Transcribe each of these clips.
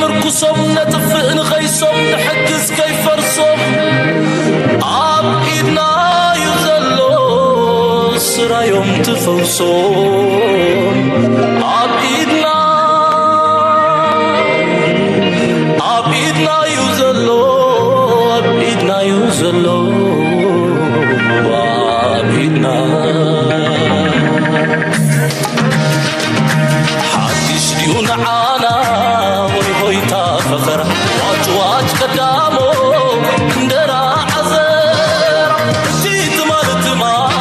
ምርኩሶም ነጥፍእ ንኸይሶም ንሕግዝ ከይፈርሶም ኣብ ኢድና እዩ ዘሎ ስራዮም ትፈውሶም ኣብ ኢድና ኣብ ኢድና እዩ ዘሎ ኣብ ኢድና እዩ ዘሎ ኣብ ኢድና ሓድሽ ድዩ ንዓና ወይ ሆይታ ፈኸራ ዋጭዋጭ ቀዳሞ እንደራ ዓዘራ እቲ ትማል ትማል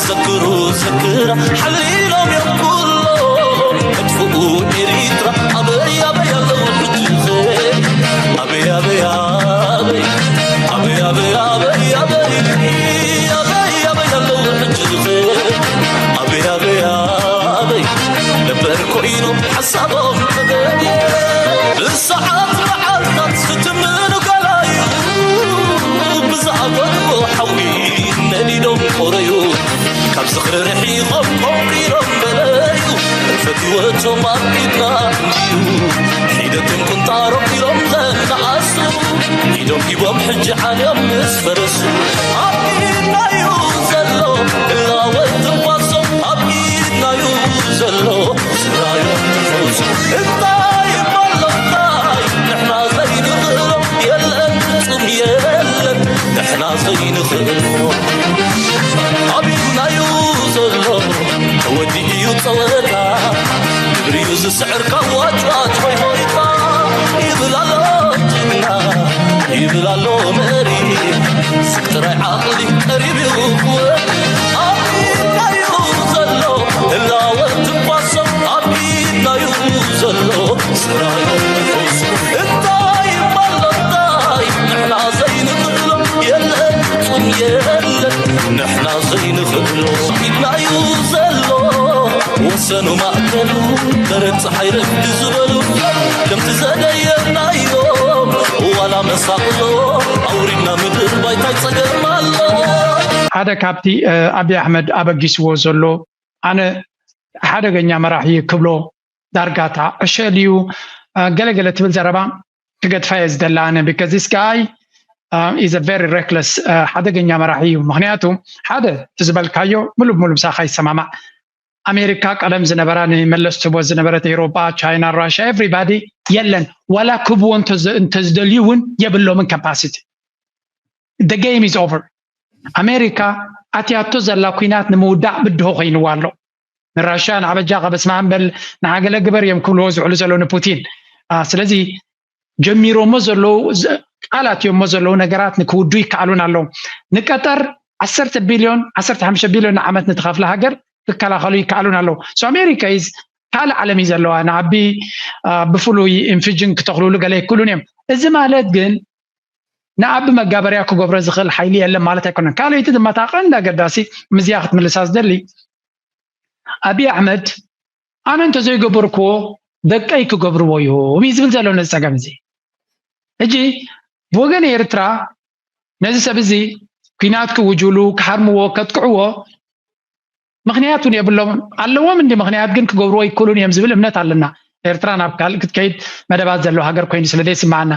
ዘክሩ ዘክራ ሓሊሎም እዮም ኩሎም መጥፍኡ ኤሪትራ ኣበይ ኣበይ ኣለዉ ሕጂ ኣበይ ኣበይ ኣበይ ኣበይ ኣበይ ኣበይ ኣበይ ኣበይ ኣበይ ኣለዉ ሕጂ ኣበይ ኣበይ ኣበይ ነበር ኮይኖም ሓሳቦም ተገዲ ብሰዓት መዓልታት ክትምኑ ገላዩ ብዝኣበድዎ ሓዊ ነዲዶም ቆረዩ ካብ ዝኽሪ ርሒቖም ቆንቂሮም በለዩ ፈትወቶም ኣብ ኢድና እንድዩ ሒደትን ቁንጣሮም ኢሎም ዘነኣሱ ኢዶም ሂቦም ሕጂ ዓልዮም ምስ ፈረሱ ኣብ ኢድናዩ ዘሎ እላወት ትንፋሶም ኣብ ኢድናዩ ዘሎ ስራዮም ትፈውሱ እንታይ እሞ ኣሎ እንታይ ንሕና ዘይንኽእሎ የለን ፍጹም የለን ንሕና ዘይንኽእሎ ኣብ ኢድናዩ ዘሎ ተወዲኡ እዩ ጸወታ ግብሪዩ ዝስዕር ካብ ዋጭዋጭ ሆይ ሆይታ ይብል ኣሎ ጅግና ይብል ኣሎ መሪ ስብ ጥራይ ዓቕሊ ቀሪብ እዩ ክወዲ ኣብ ኢድናዩ ዘሎ ህላወ ትንፋሶም ኣብ ኢድናዩ ዘሎ ስራዮም ንፈውሱ እንታይ እሞ ኣሎ እንታይ ንሕና ዘይንኽእሎ የለን ፍጹም የለን ንሕና ዘይንኽእሎ ኢድናዩ ዘሎ ወሰኑ ማእከሉ ደረት ፀሓይ ረግዲ ዝበሉ ከምቲ ዘደየናዮም ዋላ መሳቕሎ ኣውሪድና ምድር ባይታይ ፀገም ኣሎ ሓደ ካብቲ ኣብይ ኣሕመድ ኣበጊስዎ ዘሎ ኣነ ሓደገኛ መራሒ ክብሎ ዳርጋታ ዕሸል እዩ ገለገለ ትብል ዘረባ ክገድፋ እየ ዝደሊ ኣነ because this guy is a very reckless ሓደገኛ መራሒ እዩ ምክንያቱ ሓደ ዝበልካዮ ሙሉእ ሙሉ ምሳኻ ይሰማማዕ ኣሜሪካ ቀደም ዝነበራ ንመለስ ትቦ ዝነበረት ኤሮጳ ቻይና ራሽያ everybody የለን ዋላ ክብዎ እንተዝደልዩ እውን የብሎምን capacity the game is over ኣሜሪካ ኣትያቶ ዘላ ኩናት ንምውዳእ ብድሆ ኮይንዋ ኣሎ ንራሽያ ንዓበጃ ከበስማን በል ንዓገለ ግበር እዮም ክብልዎ ዝውዕሉ ዘለዉ ንፑቲን ስለዚ ጀሚሮሞ ዘለዉ ቃል ኣትዮሞ ዘለዉ ነገራት ንክውዱ ይከኣሉን ኣለዉ ንቀጠር ዓሰርተ ቢልዮን ዓሰርተ ሓሙሽተ ቢልዮን ንዓመት ንትኸፍላ ሃገር ክከላኸሉ ይከኣሉን ኣለዉ ኣሜሪካ is ካልእ ዓለም እዩ ዘለዋ ንዓቢ ብፍሉይ ኢንፊጅን ክተኽልሉ ገለ ይክእሉን እዮም እዚ ማለት ግን ንኣቢ መጋበርያ ክገብሮ ዝኽእል ሓይሊ የለን ማለት ኣይኮነን ካልኣይቲ ድማ እታ ቀንዲ ኣገዳሲ ምዝያ ክትምልሳ ዝደሊ ኣብይ ኣሕመድ ኣነ እንተዘይገበርክዎ ደቀይ ክገብርዎ እዮም እዩ ዝብል ዘሎ ነዚ ፀገም እዚ ሕጂ ብወገን ኤርትራ ነዚ ሰብ እዚ ኩናት ክውጅሉ ክሓርምዎ ከጥቅዕዎ ምክንያት እውን የብሎም ኣለዎም እንዲ ምክንያት ግን ክገብርዎ ይክእሉን እዮም ዝብል እምነት ኣለና ኤርትራ ናብ ካልእ ክትከይድ መደባት ዘለዎ ሃገር ኮይኑ ስለ ዘይስማዓና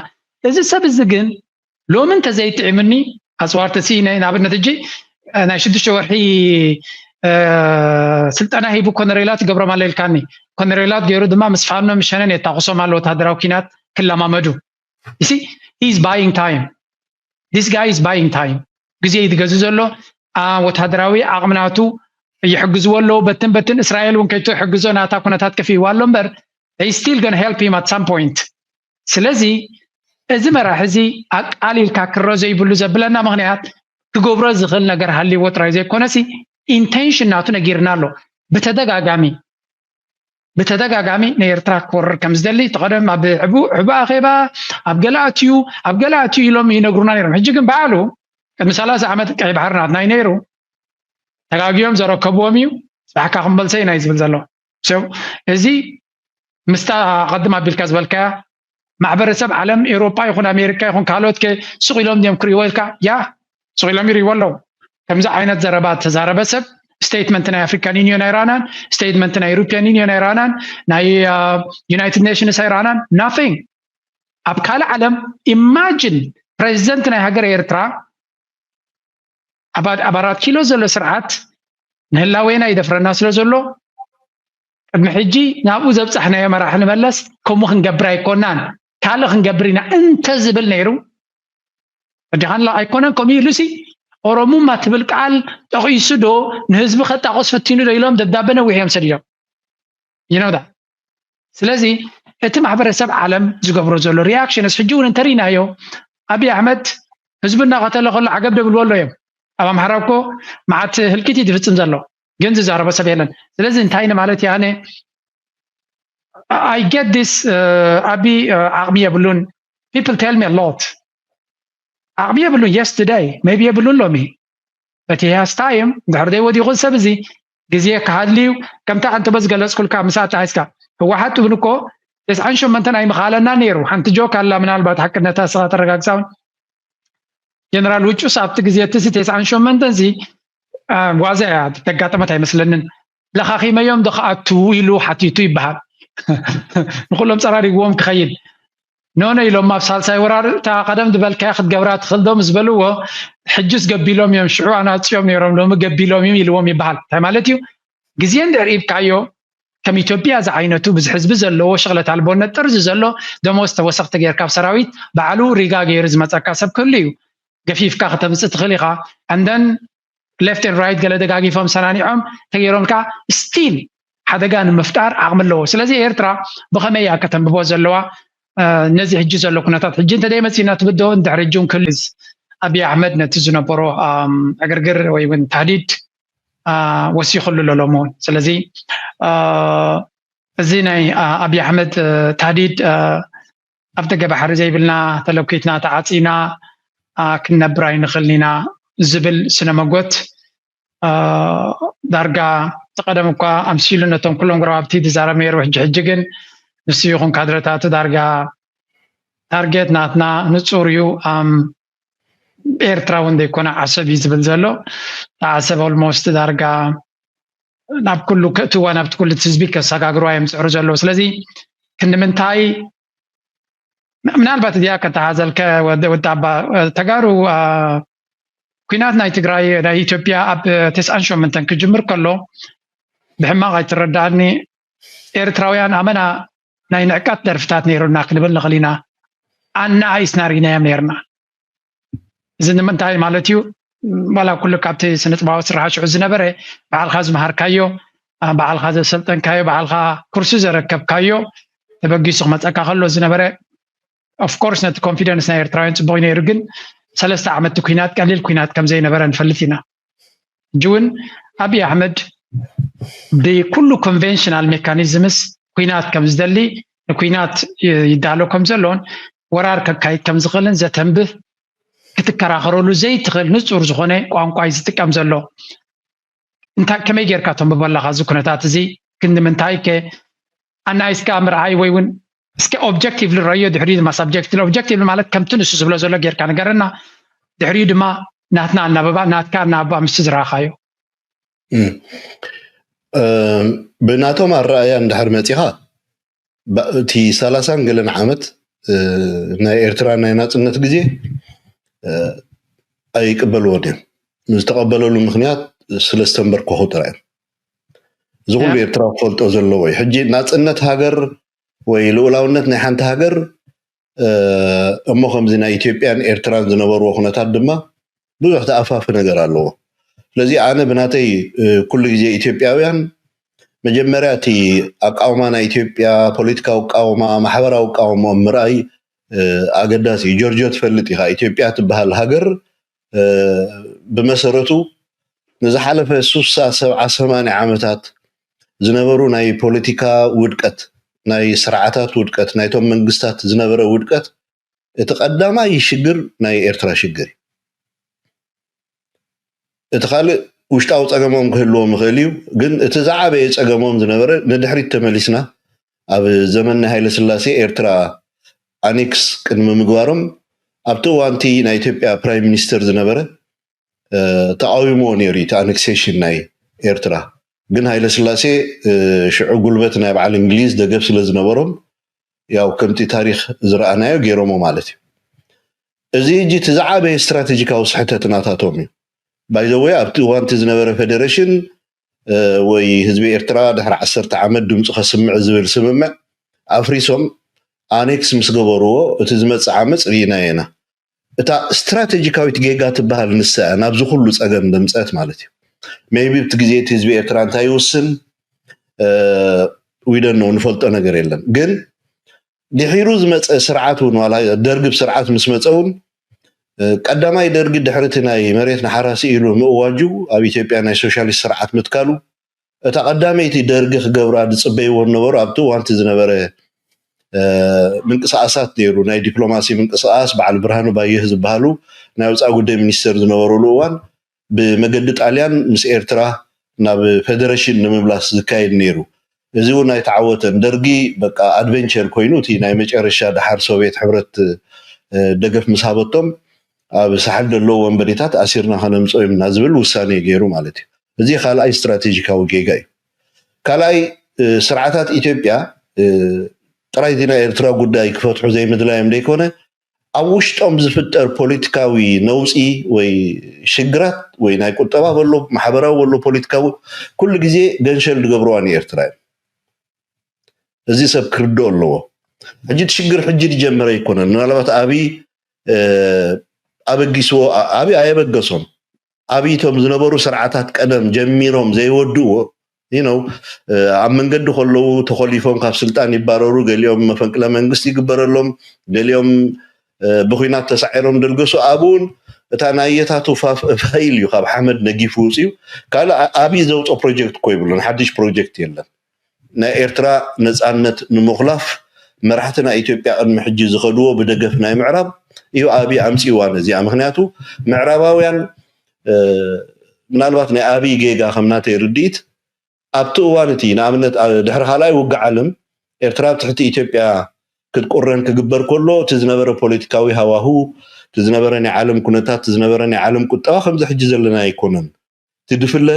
እዚ ሰብ እዚ ግን ሎሚ እንተዘይጥዕምኒ ኣፅዋር ተስኢነ ንኣብነት እጂ ናይ ሽዱሽተ ወርሒ ስልጠና ሂቡ ኮነሬላት ይገብሮም ኣሎ ኢልካኒ ኮነሬላት ገይሩ ድማ ምስ ፋኖ ምስ ሸነን የታኩሶም ኣሎ ወታደራዊ ኪናት ክለማመዱ you see he's buying time this guy is buying time ግዜ እዩ ዝገዝእ ዘሎ ወታደራዊ ዓቕምናቱ ይሕግዝዎ ኣለዉ በትን በትን እስራኤል እውን ከይቶ ይሕግዞ ናታ ኩነታት ከፊእዋ ኣሎ እምበር they still gonna help him at some point ስለዚ እዚ መራሒ እዚ ኣቃሊልካ ክረ ዘይብሉ ዘብለና ምክንያት ክገብሮ ዝኽእል ነገር ሃልይዎ ጥራይ ዘይኮነሲ intention ናቱ ነጊርና ኣሎ ብተደጋጋሚ ብተደጋጋሚ ንኤርትራ ክወርር ከም ዝደሊ ተቐደም ኣብ ሕቡእ ኣኼባ ኣብ ገለ ኣትዩ ኣብ ገለ ኣትዩ ኢሎም ይነግሩና ነይሮም ሕጂ ግን በዓሉ ቅድሚ ሰላሳ ዓመት ቀይ ባሕሪ ናትና እዩ ነይሩ ተጋግዮም ዘረከብዎም እዩ ፅባሕካ ክመልሰ ኢና እዩ ዝብል ዘሎ እዚ ምስታ ቀድም ኣቢልካ ዝበልካያ ማሕበረሰብ ዓለም ኤውሮጳ ይኹን ኣሜሪካ ይኹን ካልኦት ከ ስቕ ኢሎም ድዮም ክርእይዎ ኢልካ ያ ስቕ ኢሎም ይርእይዎ ኣለዉ ከምዚ ዓይነት ዘረባ ተዛረበ ሰብ ስቴትመንት ናይ ኣፍሪካን ዩኒዮን ኣይረኣናን። ስቴትመንት ናይ ዩሮፒያን ዩኒዮን ኣይረኣናን። ናይ ዩናይትድ ኔሽንስ ኣይረኣናን። ናቲንግ። ኣብ ካልእ ዓለም ኢማጂን ፕሬዚደንት ናይ ሃገር ኤርትራ ኣብ ኣራት ኪሎ ዘሎ ስርዓት ንህላዌና ይደፍረና ስለ ዘሎ ቅድሚ ሕጂ ናብኡ ዘብፃሕናዮ መራሒ ንመለስ ከምኡ ክንገብር ኣይኮናን፣ ካልእ ክንገብር ኢና እንተ ዝብል ነይሩ፣ ሕጂ ካን ኣይኮነን ከምኡ ኢሉሲ ኦሮሙማ ትብል ቃል ጠቒሱ ዶ ንህዝቢ ከጣቆስ ፈቲኑ ዶ ኢሎም ደብዳበ ነዊሕ እዮም ሰዲዶም። ይነውዳ ስለዚ እቲ ማሕበረሰብ ዓለም ዝገብሮ ዘሎ ሪያክሽንስ ሕጂ እውን እንተሪናዮ፣ ኣብይ ኣሕመድ ህዝቢ እናቐተለ ከሎ ዓገብ ደብልዎ ኣሎ እዮም። ኣብ ኣምሓራ እኮ መዓት ህልቂት እዩ ዝፍፅም ዘሎ፣ ግን ዝዛረቦ ሰብ የለን። ስለዚ እንታይ ንማለት እየ ኣነ I get this። ኣቢ ዓቕሚ የብሉን። People tell me a lot። ዓቕሚ የብሉን። Yes, today maybe የብሉን ሎሚ። እቲ has time ድሕር ደይ ወዲኹ ሰብ እዚ ግዜ ክሃልዩ ከምታ ኣንተ በዝገለፅኩልካ ምስ ኣተሓዝካ ህወሓት እውን እኮ ተስዓን ሸመንተን ኣይምኻለና ነይሩ። ሓንቲ ጆክ ኣላ ምናልባት ሓቅነታ ስኻ ተረጋግፃውን ጀነራል ውጩስ ኣብቲ ግዜ እቲ ተስዓን ሸመንተን ዚ ዋዛ እያ ተጋጠመት ኣይመስለንን። ለኻኺመዮም ዶ ክኣቱ ኢሉ ሓቲቱ ይበሃል። ንኩሎም ፀራሪግዎም ክኸይድ ኖኖ ኢሎም ኣብ ሳልሳይ ወራር እታ ቀደም ዝበልካያ ክትገብራ ትኽእል ዶ ምስ በልዎ፣ ሕጅስ ገቢሎም እዮም፣ ሽዑ ኣናፅዮም ነይሮም፣ ሎሚ ገቢሎም እዮም ኢልዎም ይበሃል። እንታይ ማለት እዩ? ግዜ እንድሕር ኢብካዮ ከም ኢትዮጵያ ዝዓይነቱ ብዙሕ ህዝቢ ዘለዎ ሽቕለት ኣልቦነት ጥርዚ ዘሎ ደሞዝ ተወሰኽቲ ጌርካ ኣብ ሰራዊት ባዕሉ ሪጋ ገይሩ ዝመፀካ ሰብ ክህሉ እዩ። ገፊፍካ ክተምፅእ ትኽእል ኢኻ። And then left and right ገለ ደጋጊፎም ሰናኒዖም ተገይሮም ከዓ ስቲል ሓደጋ ንምፍጣር ዓቕሚ ኣለዎ። ስለዚ ኤርትራ ብኸመይ እያ ከተንብቦ ዘለዋ ነዚ ሕጂ ዘሎ ኩነታት? ሕጂ እንተደይ መፂና ትብዶ እንድሕር ሕጂ እውን ክልዝ ኣብይ ኣሕመድ ነቲ ዝነበሮ ዕግርግር ወይ እውን ታህዲድ ወሲኹሉ ኣሎ ሎሚ እውን። ስለዚ እዚ ናይ ኣብይ ኣሕመድ ታህዲድ ኣብ ደገ ባሕሪ ዘይብልና ተለኪትና ተዓፂና ክንነብር ኣይንኽእልን ኢና ዝብል ስነ መጎት ዳርጋ እቲ ቀደም እኳ ኣምሲሉ ነቶም ኩሎም ጎረባብቲ ዝዛረብ ነይሩ። ሕጂ ሕጂ ግን ንሱ ይኹን ካድረታቱ ዳርጋ ታርጌት ናትና ንፁር እዩ። ኤርትራ እውን ዘይኮነ ዓሰብ እዩ ዝብል ዘሎ። ዓሰብ ኦልሞስት ዳርጋ ናብ ኩሉ ክእትዋ ናብቲ ኩሉ ህዝቢ ከሰጋግሩ እዮም ዝፅዕሩ ዘለዉ። ስለዚ ክንዲ ምንታይ ምናልባት እዚኣ ከተሓዘልከ ወዲ ኣባ ተጋሩ ኩናት ናይ ትግራይ ናይ ኢትዮጵያ ኣብ ተስዓን ሸመንተን ክጅምር ከሎ ብሕማቕ ኣይትረዳእኒ። ኤርትራውያን ኣመና ናይ ንዕቀት ደርፍታት ነይሩና ክንብል ንኽእል ኢና። ኣናኣይስና ርኢናዮም ነይርና። እዚ ንምንታይ ማለት እዩ? ዋላ ኩሉ ካብቲ ስነ ጥበባዊ ስራሕ ሽዑ ዝነበረ ባዕልካ ዝመሃርካዮ፣ ባዕልካ ዘሰልጠንካዮ፣ ባዕልካ ኩርሲ ዘረከብካዮ ተበጊሱ ክመፀካ ከሎ ዝነበረ ኦፍኮርስ ነቲ ኮንፊደንስ ናይ ኤርትራውያን ፅቡቅ ነይሩ። ግን ሰለስተ ዓመት ኩናት ቀሊል ኩናት ከምዘይነበረ ንፈልጥ ኢና። ሕጂ እውን ኣብይ ኣሕመድ ብኩሉ ኮንቨንሽናል ሜካኒዝምስ ኩናት ከም ዝደሊ ንኩናት ይዳሎ ከም ዘሎን ወራር ከካይድ ከም ዝኽእልን ዘተንብህ ክትከራኸረሉ ዘይትኽእል ንፁር ዝኾነ ቋንቋ እዩ ዝጥቀም ዘሎ። እንታይ ከመይ ጌርካ ተንብቦ ኣለኻ እዚ ኩነታት እዚ? ክንዲ ምንታይ ከ ኣናይስካ ምርኣይ ወይ እውን እስከ ኦብጀክቲቭሊ ረዮ ድሕሪ ድማ ሳብጀክቲቭሊ ኦብጀክቲቭሊ ማለት ከምቲ ንሱ ዝብሎ ዘሎ ጌርካ ንገረና። ድሕሪኡ ድማ ናትና ኣናብባ ናትካ ኣናብባ ምስቲ ዝረኣኻዮ ብናቶም ኣረኣያ እንድሕር መፂኻ እቲ ሰላሳን ገለን ዓመት ናይ ኤርትራ ናይ ናፅነት ግዜ ኣይቅበልዎን እዮም። ዝተቐበለሉ ምክንያት ስለ ዝተንበርከኹ ጥራይ እዮም። እዚ ኩሉ ኤርትራ ክፈልጦ ዘለዎ እዩ። ሕጂ ናፅነት ሃገር ወይ ልኡላውነት ናይ ሓንቲ ሃገር እሞ ከምዚ ናይ ኢትዮጵያን ኤርትራን ዝነበርዎ ኩነታት ድማ ብዙሕ ተኣፋፊ ነገር ኣለዎ። ስለዚ ኣነ ብናተይ ኩሉ ግዜ ኢትዮጵያውያን መጀመርያ እቲ ኣቃውማ ናይ ኢትዮጵያ ፖለቲካዊ ኣቃውማ፣ ማሕበራዊ ኣቃውማ ምርኣይ ኣገዳሲ እዩ። ጆርጆ ትፈልጥ ኢኻ፣ ኢትዮጵያ ትበሃል ሃገር ብመሰረቱ ንዝሓለፈ ሱሳ ሰብዓ ሰማንያ ዓመታት ዝነበሩ ናይ ፖለቲካ ውድቀት፣ ናይ ስርዓታት ውድቀት፣ ናይቶም መንግስታት ዝነበረ ውድቀት እቲ ቀዳማይ ሽግር ናይ ኤርትራ ሽግር እዩ። እቲ ካልእ ውሽጣዊ ጸገሞም ክህልዎም ይኽእል እዩ፣ ግን እቲ ዝዓበየ ጸገሞም ዝነበረ ንድሕሪት ተመሊስና ኣብ ዘመን ናይ ሃይለ ስላሴ ኤርትራ ኣኔክስ ቅድሚ ምግባሮም ኣብቲ እዋንቲ ናይ ኢትዮጵያ ፕራይም ሚኒስተር ዝነበረ ተቃዊምዎ ነይሩ እቲ ኣነክሴሽን ናይ ኤርትራ። ግን ሃይለ ስላሴ ሽዑ ጉልበት ናይ በዓል እንግሊዝ ደገፍ ስለ ዝነበሮም ያው ከምቲ ታሪክ ዝረኣናዮ ገይሮሞ ማለት እዩ። እዚ ሕጂ እቲ ዝዓበየ ስትራቴጂካዊ ስሕተት ናታቶም እዩ። ባይዘወይ ኣብቲ እዋንቲ ዝነበረ ፌደሬሽን ወይ ህዝቢ ኤርትራ ድሕሪ ዓሰርተ ዓመት ድምፁ ከስምዕ ዝብል ስምምዕ ኣፍሪሶም ኣኔክስ ምስ ገበርዎ እቲ ዝመፅእ ዓመፅ ርኢናዮ ኢና። እታ ስትራቴጂካዊት ጌጋ ትበሃል ንሳ እያ ናብዚ ኩሉ ፀገም ዘምፀአት ማለት እዩ። ሜይቢ ኣብቲ ግዜ እቲ ህዝቢ ኤርትራ እንታይ ይውስን ዊደን ነው ንፈልጦ ነገር የለን። ግን ድሒሩ ዝመፀ ስርዓት እውን ዋላ ደርግ ብስርዓት ምስ መፀ እውን ቀዳማይ ደርጊ ድሕሪ እቲ ናይ መሬት ንሓራሲ ኢሉ ምእዋጁ ኣብ ኢትዮጵያ ናይ ሶሻሊስት ስርዓት ምትካሉ እታ ቀዳመይቲ ደርጊ ክገብራ ዝፅበይዎ ዝነበሩ ኣብቲ እዋንቲ ዝነበረ ምንቅስቃሳት ነይሩ። ናይ ዲፕሎማሲ ምንቅስቃስ በዓል ብርሃኑ ባየህ ዝበሃሉ ናይ ወፃኢ ጉዳይ ሚኒስተር ዝነበሩሉ እዋን ብመገዲ ጣልያን ምስ ኤርትራ ናብ ፌደሬሽን ንምምላስ ዝካየድ ነይሩ። እዚ እውን ኣይተዓወተን። ደርጊ በቃ ኣድቨንቸር ኮይኑ እቲ ናይ መጨረሻ ደሓር ሶቪየት ሕብረት ደገፍ ምስ ሃበቶም ኣብ ሳሕል ዘለዉ ወንበዴታት ኣሲርና ከነምፅኦ ኢልና ዝብል ውሳኔ ገይሩ ማለት እዩ። እዚ ካልኣይ ስትራቴጂካዊ ጌጋ እዩ። ካልኣይ ስርዓታት ኢትዮጵያ ጥራይ እቲ ናይ ኤርትራ ጉዳይ ክፈትሑ ዘይምድላዮም ዘይኮነ ኣብ ውሽጦም ዝፍጠር ፖለቲካዊ ነውፂ ወይ ሽግራት ወይ ናይ ቁጠባ በሎ ማሕበራዊ በሎ ፖለቲካዊ ኩሉ ግዜ ገንሸል ዝገብርዋ ንኤርትራ እዮም። እዚ ሰብ ክርድኦ ኣለዎ። ሕጂ እቲ ሽግር ሕጂ ዝጀመረ ኣይኮነን። ምናልባት ኣብይ ኣበጊስዎ፣ ኣብይ ኣየበገሶም። ኣብይ እቶም ዝነበሩ ስርዓታት ቀደም ጀሚሮም ዘይወድእዎ ነው ኣብ መንገዲ ከለዉ ተኮሊፎም ካብ ስልጣን ይባረሩ፣ ገሊኦም መፈንቅለ መንግስቲ ይግበረሎም፣ ገሊኦም ብኩናት ተሳዒሮም ደልገሱ ኣብኡን እታ ናይ የታቱ ፋይል እዩ ካብ ሓመድ ነጊፉ ውፅዩ። ካልእ ኣብይ ዘውፅኦ ፕሮጀክት እኮ ይብሉን ሓድሽ ፕሮጀክት የለን። ናይ ኤርትራ ነፃነት ንምኹላፍ መራሕቲ ናይ ኢትዮጵያ ቅድሚ ሕጂ ዝኸድዎ ብደገፍ ናይ ምዕራብ እዩ ኣብይ ኣምፅእዋ ነዚኣ። ምክንያቱ ምዕራባውያን ምናልባት ናይ ኣብይ ጌጋ ከም ናተይ ርድኢት ኣብቲ እዋን እቲ ንኣብነት ድሕሪ ካልኣይ ውግእ ዓለም ኤርትራ ኣብ ትሕቲ ኢትዮጵያ ክትቁረን ክግበር ከሎ እቲ ዝነበረ ፖለቲካዊ ሃዋሁ እቲ ዝነበረ ናይ ዓለም ኩነታት እቲ ዝነበረ ናይ ዓለም ቁጠባ ከምዚ ሕጂ ዘለና ኣይኮነን። እቲ ድፍለ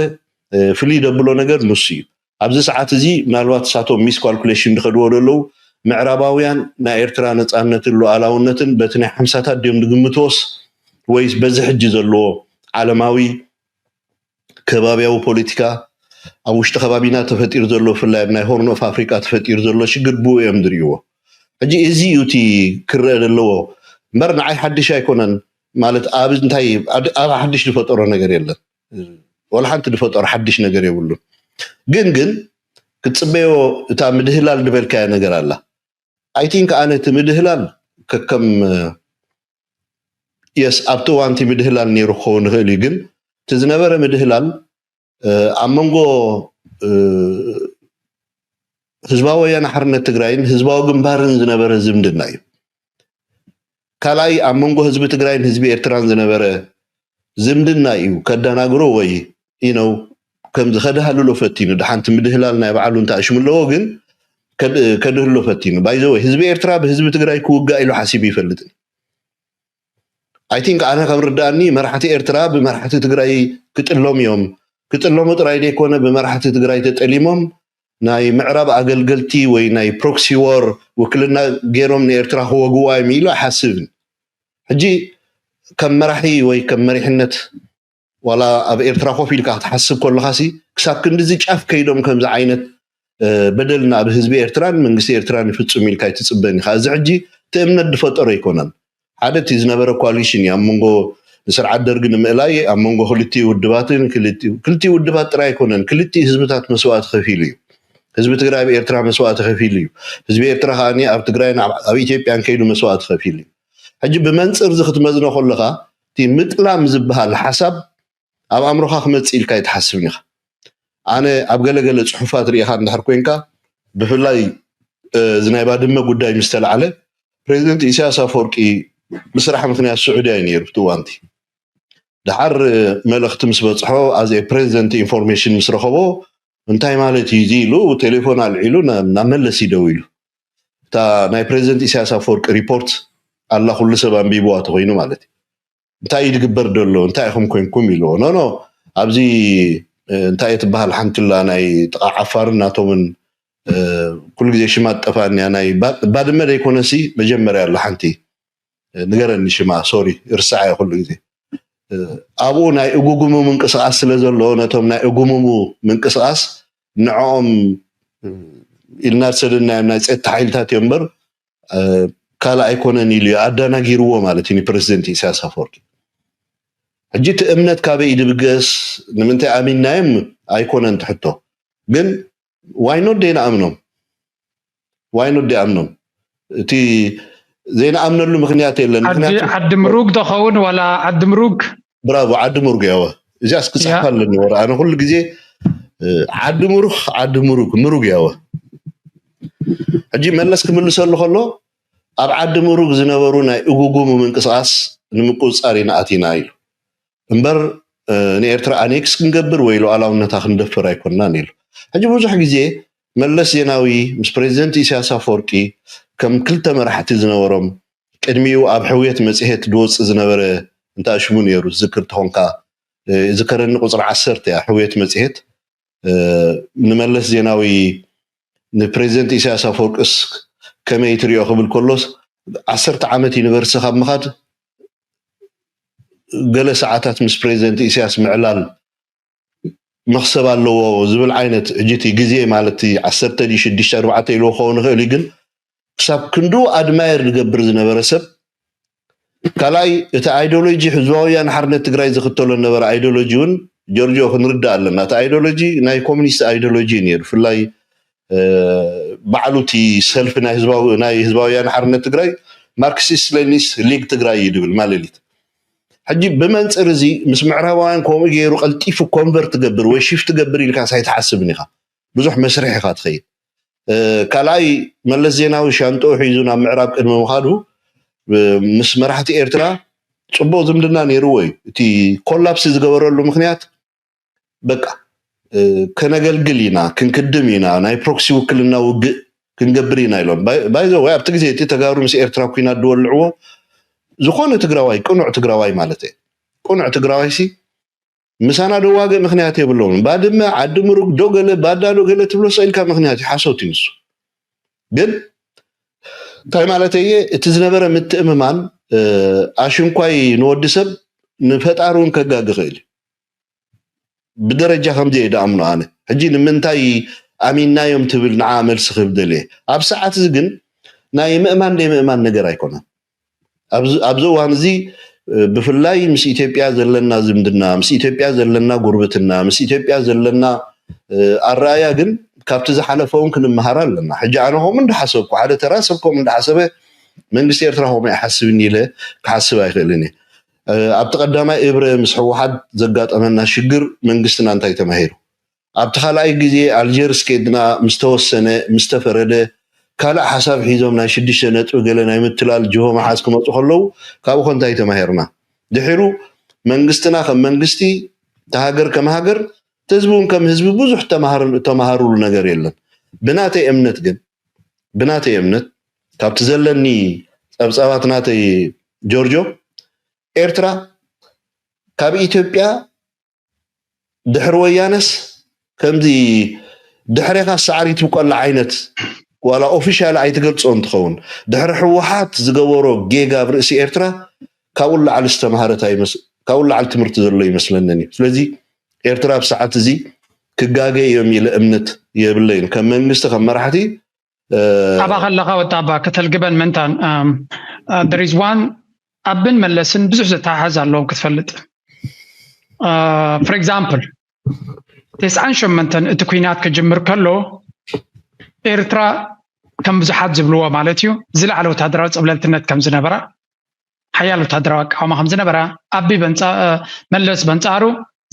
ፍልይ ደብሎ ነገር ንሱ እዩ። ኣብዚ ሰዓት እዚ ምናልባት እሳቶም ሚስ ካልኩሌሽን ዝኸድዎ ዘለዉ ምዕራባውያን ናይ ኤርትራ ነፃነትን ሉዓላውነትን በቲ ናይ ሓምሳታት ድዮም ዝግምትዎስ ወይስ በዚ ሕጂ ዘለዎ ዓለማዊ ከባቢያዊ ፖለቲካ ኣብ ውሽጢ ከባቢና ተፈጢሩ ዘሎ ብፍላይ ኣብ ናይ ሆርን ኦፍ ኣፍሪቃ ተፈጢሩ ዘሎ ሽግር ብኡ እዮም ዝርእይዎ። ሕጂ እዚ እዩ እቲ ክረአ ዘለዎ እምበር ንዓይ ሓድሽ ኣይኮነን። ማለት ኣብ እንታይ ኣብ ሓድሽ ዝፈጠሮ ነገር የለን። ወላ ሓንቲ ዝፈጠሮ ሓድሽ ነገር የብሉን። ግን ግን ክትፅበዮ እታ ምድህላል ዝበልካያ ነገር ኣላ። ኣይ ቲንክ ኣነ እቲ ምድህላል ከከም የስ ኣብቲ እዋንቲ ምድህላል ነይሩ ክኸውን ይኽእል እዩ። ግን እቲ ዝነበረ ምድህላል ኣብ መንጎ ህዝባዊ ወያነ ሓርነት ትግራይን ህዝባዊ ግንባርን ዝነበረ ዝምድና እዩ። ካልኣይ ኣብ መንጎ ህዝቢ ትግራይን ህዝቢ ኤርትራን ዝነበረ ዝምድና እዩ ከደናግሮ ወይ ነው ከምዚ ከድሃልሎ ፈቲኑ። ድሓንቲ ምድህላል ናይ ባዕሉ እንተ ኣሽሙ ኣለዎ ግን ከድህሎ ፈቲኑ። ባይዘወይ ህዝቢ ኤርትራ ብህዝቢ ትግራይ ክውጋእ ኢሉ ሓሲቡ ይፈልጥን። ኣይ ቲንክ ኣነ ከም ርዳእኒ መራሕቲ ኤርትራ ብመራሕቲ ትግራይ ክጥሎም እዮም። ክጥለሙ ጥራይ ዘይኮነ ብመራሕቲ ትግራይ ተጠሊሞም ናይ ምዕራብ ኣገልገልቲ ወይ ናይ ፕሮክሲ ዎር ውክልና ገይሮም ንኤርትራ ክወግዋ እዮም ኢሉ ኣይሓስብን። ሕጂ ከም መራሒ ወይ ከም መሪሕነት ዋላ ኣብ ኤርትራ ኮፍ ኢልካ ክትሓስብ ከለኻሲ ክሳብ ክንድዚ ጫፍ ከይዶም ከምዚ ዓይነት በደል ናብ ህዝቢ ኤርትራን መንግስቲ ኤርትራን ይፍፅም ኢልካ ኣይትፅበን ኢኻ። እዚ ሕጂ እቲ እምነት ዝፈጠሮ ኣይኮነን። ሓደ እቲ ዝነበረ ኮሊሽን እዩ ኣብ መንጎ ንስርዓት ደርጊ ንምእላይ ኣብ መንጎ ክልቲኡ ውድባትን ክልቲኡ ውድባት ጥራይ ኣይኮነን ክልቲኡ ህዝብታት መስዋእቲ ከፊሉ እዩ። ህዝቢ ትግራይ ኣብ ኤርትራ መስዋእቲ ከፊሉ እዩ። ህዝቢ ኤርትራ ከዓ ኣብ ትግራይን ኣብ ኢትዮጵያን ከይዱ መስዋእቲ ከፊሉ እዩ። ሕጂ ብመንፅር እዚ ክትመዝኖ ከለካ እቲ ምጥላም ዝበሃል ሓሳብ ኣብ ኣእምሮኻ ክመፅእ ኢልካ ኣይትሓስብን ኢኻ። ኣነ ኣብ ገለገለ ፅሑፋት ርኢኻ እንድሕር ኮንካ ብፍላይ እዚ ናይ ባድመ ጉዳይ ምስ ተላዕለ ፕሬዚደንት ኢሳያስ ኣፈወርቂ ብስራሕ ምክንያት ስዑድያ እዩ ነይሩ ብቲ እዋንቲ። ድሓር መልእክቲ ምስ በፅሖ ኣዘ ፕሬዚደንት ኢንፎርሜሽን ምስ ረኸቦ እንታይ ማለት እዩ እዚ ኢሉ ቴሌፎን ኣልዒሉ ናብ መለስ ይደው ኢሉ እታ ናይ ፕሬዚደንት ኢሳያስ ኣፈወርቂ ሪፖርት ኣላ ኩሉ ሰብ ኣንቢብዋ ተኮይኑ ማለት እዩ። እንታይ እዩ ዝግበር ዘሎ እንታይ ኢኹም ኮንኩም ኢልዎ ኖኖ ኣብዚ እንታይ እየ ትበሃል ሓንቲ ላ ናይ ጥቓ ዓፋርን ናቶምን ኩሉ ግዜ ሽማ ትጠፋእኒ እያ። ናይ ባድመ ዘይኮነሲ መጀመርያ ኣላ ሓንቲ ንገረኒ ሽማ፣ ሶሪ ርሳዕ እየ ኩሉ ግዜ። ኣብኡ ናይ እጉጉሙ ምንቅስቃስ ስለ ዘሎ ነቶም ናይ እጉሙሙ ምንቅስቃስ ንዕኦም ኢልና ዝሰደድናዮም ናይ ፀጥታ ሓይልታት እዮም እምበር ካልእ ኣይኮነን ኢሉ እዩ ኣዳናጊርዎ ማለት እዩ ንፕረዚደንት ኢሳያስ ኣፈወርቂ። ሕጂ እቲ እምነት ካበይ እዩ ድብገስ ንምንታይ ኣሚንናዮም ኣይኮነን ትሕቶ፣ ግን ዋይኖት ደይንኣምኖም ዋይኖት ደይኣምኖም እቲ ዘይንኣምነሉ ምክንያት የለን። ዓዲ ምሩግ ተኸውን ዋላ ዓዲ ምሩግ ብራቮ ዓዲ ምሩግ ያወ እዚኣስ ክፅሕፍ ኣለኒ ወረ ኣነ ኩሉ ግዜ ዓዲ ምሩክ ዓዲ ምሩግ ምሩግ ያወ ሕጂ መለስ ክምልሰሉ ከሎ ኣብ ዓዲ ምሩግ ዝነበሩ ናይ እጉጉሙ ምንቅስቃስ ንምቁፅፃር ኢና ኣቲና ኢሉ እምበር ንኤርትራ ኣኔክስ ክንገብር ወይ ሉዓላውነታ ክንደፍር ኣይኮንናን ኢሉ። ሕጂ ብዙሕ ግዜ መለስ ዜናዊ ምስ ፕሬዚደንት ኢሳያስ ኣፈወርቂ ከም ክልተ መራሕቲ ዝነበሮም ቅድሚኡ ኣብ ሕውየት መፅሄት ዝወፅእ ዝነበረ እንታይ ሽሙ ነይሩ ዝዝክር ተኾንካ ዝከረኒ ቁፅሪ ዓሰርተ እያ ሕውየት መፅሄት ንመለስ ዜናዊ ንፕሬዚደንት ኢሳያስ ኣፈወርቅስ ከመይ ትሪኦ ክብል ከሎስ ዓሰርተ ዓመት ዩኒቨርሲቲ ካብ ምኻድ ገለ ሰዓታት ምስ ፕሬዚደንት ኢሳያስ ምዕላል መክሰብ ኣለዎ ዝብል ዓይነት ሕጂ እቲ ግዜ ማለት ዓሰርተ ድዩ ሽዱሽተ ኣርባዕተ ኢልዎ ክኸውን ይኽእል እዩ ግን ክሳብ ክንድኡ ኣድማየር ዝገብር ዝነበረ ሰብ ካልኣይ እቲ ኣይዲዮሎጂ ህዝባዊ ወያነ ሓርነት ትግራይ ዝኽተሎ ዝነበረ ኣይዲዮሎጂ እውን ጆርጆ ክንርዳእ ኣለና እቲ ኣይዲዮሎጂ ናይ ኮሚኒስት ኣይዲዮሎጂ ነይሩ ብፍላይ ባዕሉ እቲ ሰልፊ ናይ ህዝባዊ ናይ ህዝባዊ ወያነ ሓርነት ትግራይ ማርክሲስት ሌኒስ ሊግ ትግራይ እዩ ድብል ማለሊት ሕጂ ብመንፅር እዚ ምስ ምዕራባውያን ከምኡ ገይሩ ቀልጢፉ ኮንቨርት ትገብር ወይ ሽፍት ትገብር ኢልካ ሳይትሓስብን ኢኻ ብዙሕ መስርሕ ኢኻ ትኸይድ ካልኣይ መለስ ዜናዊ ሻንጥኡ ሒዙ ናብ ምዕራብ ቅድሚ ምኻዱ ምስ መራሕቲ ኤርትራ ፅቡቅ ዝምድና ነይርዎ እዩ እቲ ኮላፕስ ዝገበረሉ ምክንያት በቃ ከነገልግል ኢና ክንክድም ኢና ናይ ፕሮክሲ ውክልና ውግእ ክንገብር ኢና ኢሎም ባይዘ ወይ ኣብቲ ግዜ እቲ ተጋሩ ምስ ኤርትራ ኩናት ዝወልዕዎ ዝኾነ ትግራዋይ ቅኑዕ ትግራዋይ ማለት እየ ቅኑዕ ትግራዋይ ሲ ምሳና ደዋግእ ምክንያት የብለውን ባድመ ዓዲ ምሩግ ዶ ገለ ባዳ ዶ ገለ ትብሎ ሰኢልካ ምክንያት እዩ ሓሶት እዩ ንሱ ግን እንታይ ማለት እየ እቲ ዝነበረ ምትእምማን ኣሽንኳይ ንወዲ ሰብ ንፈጣሪ እውን ከጋግ ይኽእል እዩ ብደረጃ ከምዚ እየ ደኣምኖ ኣነ ሕጂ ንምንታይ ኣሚናዮም ትብል ንዓ መልሲ ክህብ ደልየ ኣብ ሰዓት እዚ ግን ናይ ምእማን ደይ ምእማን ነገር ኣይኮነን ኣብዚ እዋን እዚ ብፍላይ ምስ ኢትዮጵያ ዘለና ዝምድና ምስ ኢትዮጵያ ዘለና ጉርብትና ምስ ኢትዮጵያ ዘለና ኣረኣያ ግን ካብቲ ዝሓለፈ እውን ክንመሃር ኣለና ሕጂ ኣነ ከምኡ እንዳሓሰብኩ ሓደ ተራ ሰብ ከምኡ እንዳሓሰበ መንግስቲ ኤርትራ ከምኡ ይሓስብኒ ኢለ ክሓስብ ኣይክእልን እየ ኣብቲ ቀዳማይ እብረ ምስ ህወሓት ዘጋጠመና ሽግር መንግስትና እንታይ ተማሂሩ ኣብቲ ካልኣይ ግዜ ኣልጀርስ ከድና ምስተወሰነ ምስተፈረደ ካልእ ሓሳብ ሒዞም ናይ ሽዱሽተ ነጥቢ ገለ ናይ ምትላል ጅሆ መሓዝ ክመፁ ከለዉ ካብኡ ከ እንታይ ተማሂርና ድሒሩ መንግስትና ከም መንግስቲ ተሃገር ከም ሃገር ህዝቢ እውን ከም ህዝቢ ብዙሕ ተማሃርሉ ነገር የለን ብናተይ እምነት ግን ብናተይ እምነት ካብቲ ዘለኒ ፀብፀባት ናተይ ጆርጆ ኤርትራ ካብ ኢትዮጵያ ድሕሪ ወያነስ ከምዚ ድሕሬኻ ሳዕሪ ትብቆላ ዓይነት ዋላ ኦፊሻል ኣይትገልፆ እንትኸውን ድሕሪ ህወሓት ዝገበሮ ጌጋ ኣብ ርእሲ ኤርትራ ካብኡ ላዕሊ ዝተምሃረት ኣይመስ- ካብኡ ላዕሊ ትምህርቲ ዘሎ ይመስለንን እዩ። ስለዚ ኤርትራ ኣብ ሰዓት እዚ ክጋገ እዮም ኢለ እምነት የብለይን። ከም መንግስቲ ከም መራሕቲ ኣባ ከለኻ ወጣባ ከተልግበን ምንታን there is one ኣብን መለስን ብዙሕ ዝተሓሓዝ ኣለዎም ክትፈልጥ for example ተስዓን ሸመንተን እቲ ኩናት ክጅምር ከሎ ኤርትራ ከም ብዙሓት ዝብልዎ ማለት እዩ ዝለዓለ ወታደራዊ ፀብለልትነት ከም ዝነበራ ሓያል ወታደራዊ ኣቃውማ ከም ዝነበራ ኣቢ መለስ በንፃሩ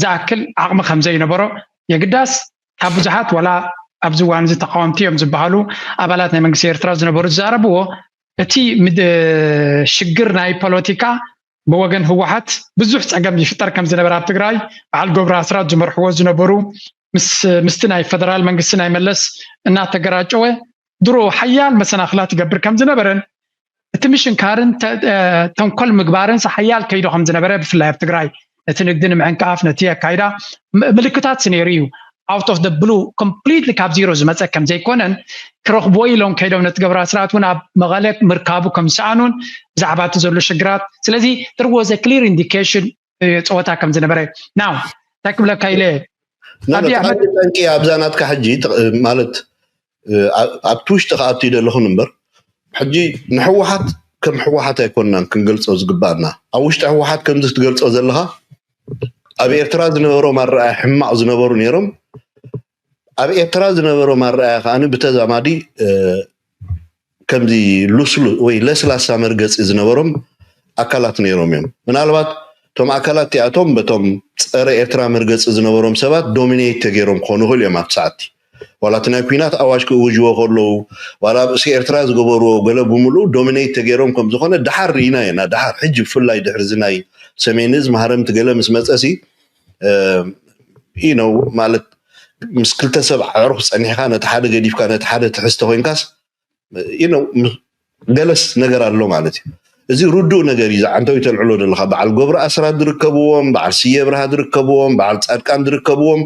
ዝኣክል ዓቕሚ ከም ዘይነበሮ የግዳስ ካብ ብዙሓት ወላ ኣብዚ እዋን እዚ ተቃወምቲ እዮም ዝበሃሉ ኣባላት ናይ መንግስቲ ኤርትራ ዝነበሩ ዝዛረብዎ እቲ ሽግር ናይ ፖለቲካ ብወገን ህወሓት ብዙሕ ፀገም ይፍጠር ከም ዝነበረ ኣብ ትግራይ በዓል ገብሩ ኣስራት ዝመርሕዎ ዝነበሩ ምስቲ ናይ ፈደራል መንግስቲ ናይ መለስ እናተገራጨወ ድሮ ሓያል መሰናክላት ይገብር ከም ዝነበረን እቲ ምሽንካርን ተንኮል ምግባርን ሓያል ከይዶ ከም ዝነበረ ብፍላይ ኣብ ትግራይ ነቲ ንግዲ ንምዕንቃፍ ነቲ ኣካይዳ ምልክታት ነይሩ እዩ። Out of the blue completely ካብ ዜሮ ዝመፀ ከም ዘይኮነን ክረኽብዎ ኢሎም ከይዶም ነቲ ገብራ ስርዓት እውን ኣብ መቐለ ምርካቡ ከም ዝሰኣኑን ብዛዕባ እቲ ዘሎ ሽግራት ስለዚ there was a clear indication ፀወታ ከም ዝነበረ ናው እንታይ ክብለካ ኢለ ጠንቂ ኣብዛ ናትካ ሕጂ ማለት ኣብቲ ውሽጢ ክኣቱ ይደለኹን እምበር ሕጂ ንሕወሓት ከም ሕወሓት ኣይኮንናን ክንገልፆ ዝግባኣና ኣብ ውሽጢ ሕወሓት ከምዚ ትገልፆ ዘለኻ ኣብ ኤርትራ ዝነበሮም ኣረኣያ ሕማቕ ዝነበሩ ነይሮም ኣብ ኤርትራ ዝነበሮም ኣረኣያ ከዓ ብተዛማዲ ከምዚ ሉስሉ ወይ ለስላሳ መርገፂ ዝነበሮም ኣካላት ነይሮም እዮም ምናልባት እቶም ኣካላት እቲኣቶም በቶም ፀረ ኤርትራ መርገፂ ዝነበሮም ሰባት ዶሚኔት ተገይሮም ክኾኑ ይኽእሉ እዮም ኣብቲ ሰዓትቲ ዋላ እቲ ናይ ኩናት ኣዋጅ ክእውጅዎ ከለዉ ዋላ ኣብ ርእሲ ኤርትራ ዝገበርዎ ገለ ብምሉኡ ዶሚኔት ተገይሮም ከም ዝኾነ ድሓር ርኢና ኢና ድሓር ሕጂ ብፍላይ ድሕሪ እዚ ናይ ሰሜን እዝ ማህረምቲ ገለ ምስ መፀሲ you know ማለት ምስ ክልተ ሰብ ኣዕሩኽ ፀኒሕካ ነቲ ሓደ ገዲፍካ ነቲ ሓደ ትሕዝተ ኮይንካስ you know ገለስ ነገር ኣሎ ማለት እዩ እዚ ርዱእ ነገር እዩ ዝዓንተው ተልዕሎ ዘለካ በዓል ገብሩ ኣስራት ዝርከብዎም በዓል ስየ ብርሃ ዝርከብዎም በዓል ፃድቃን ዝርከብዎም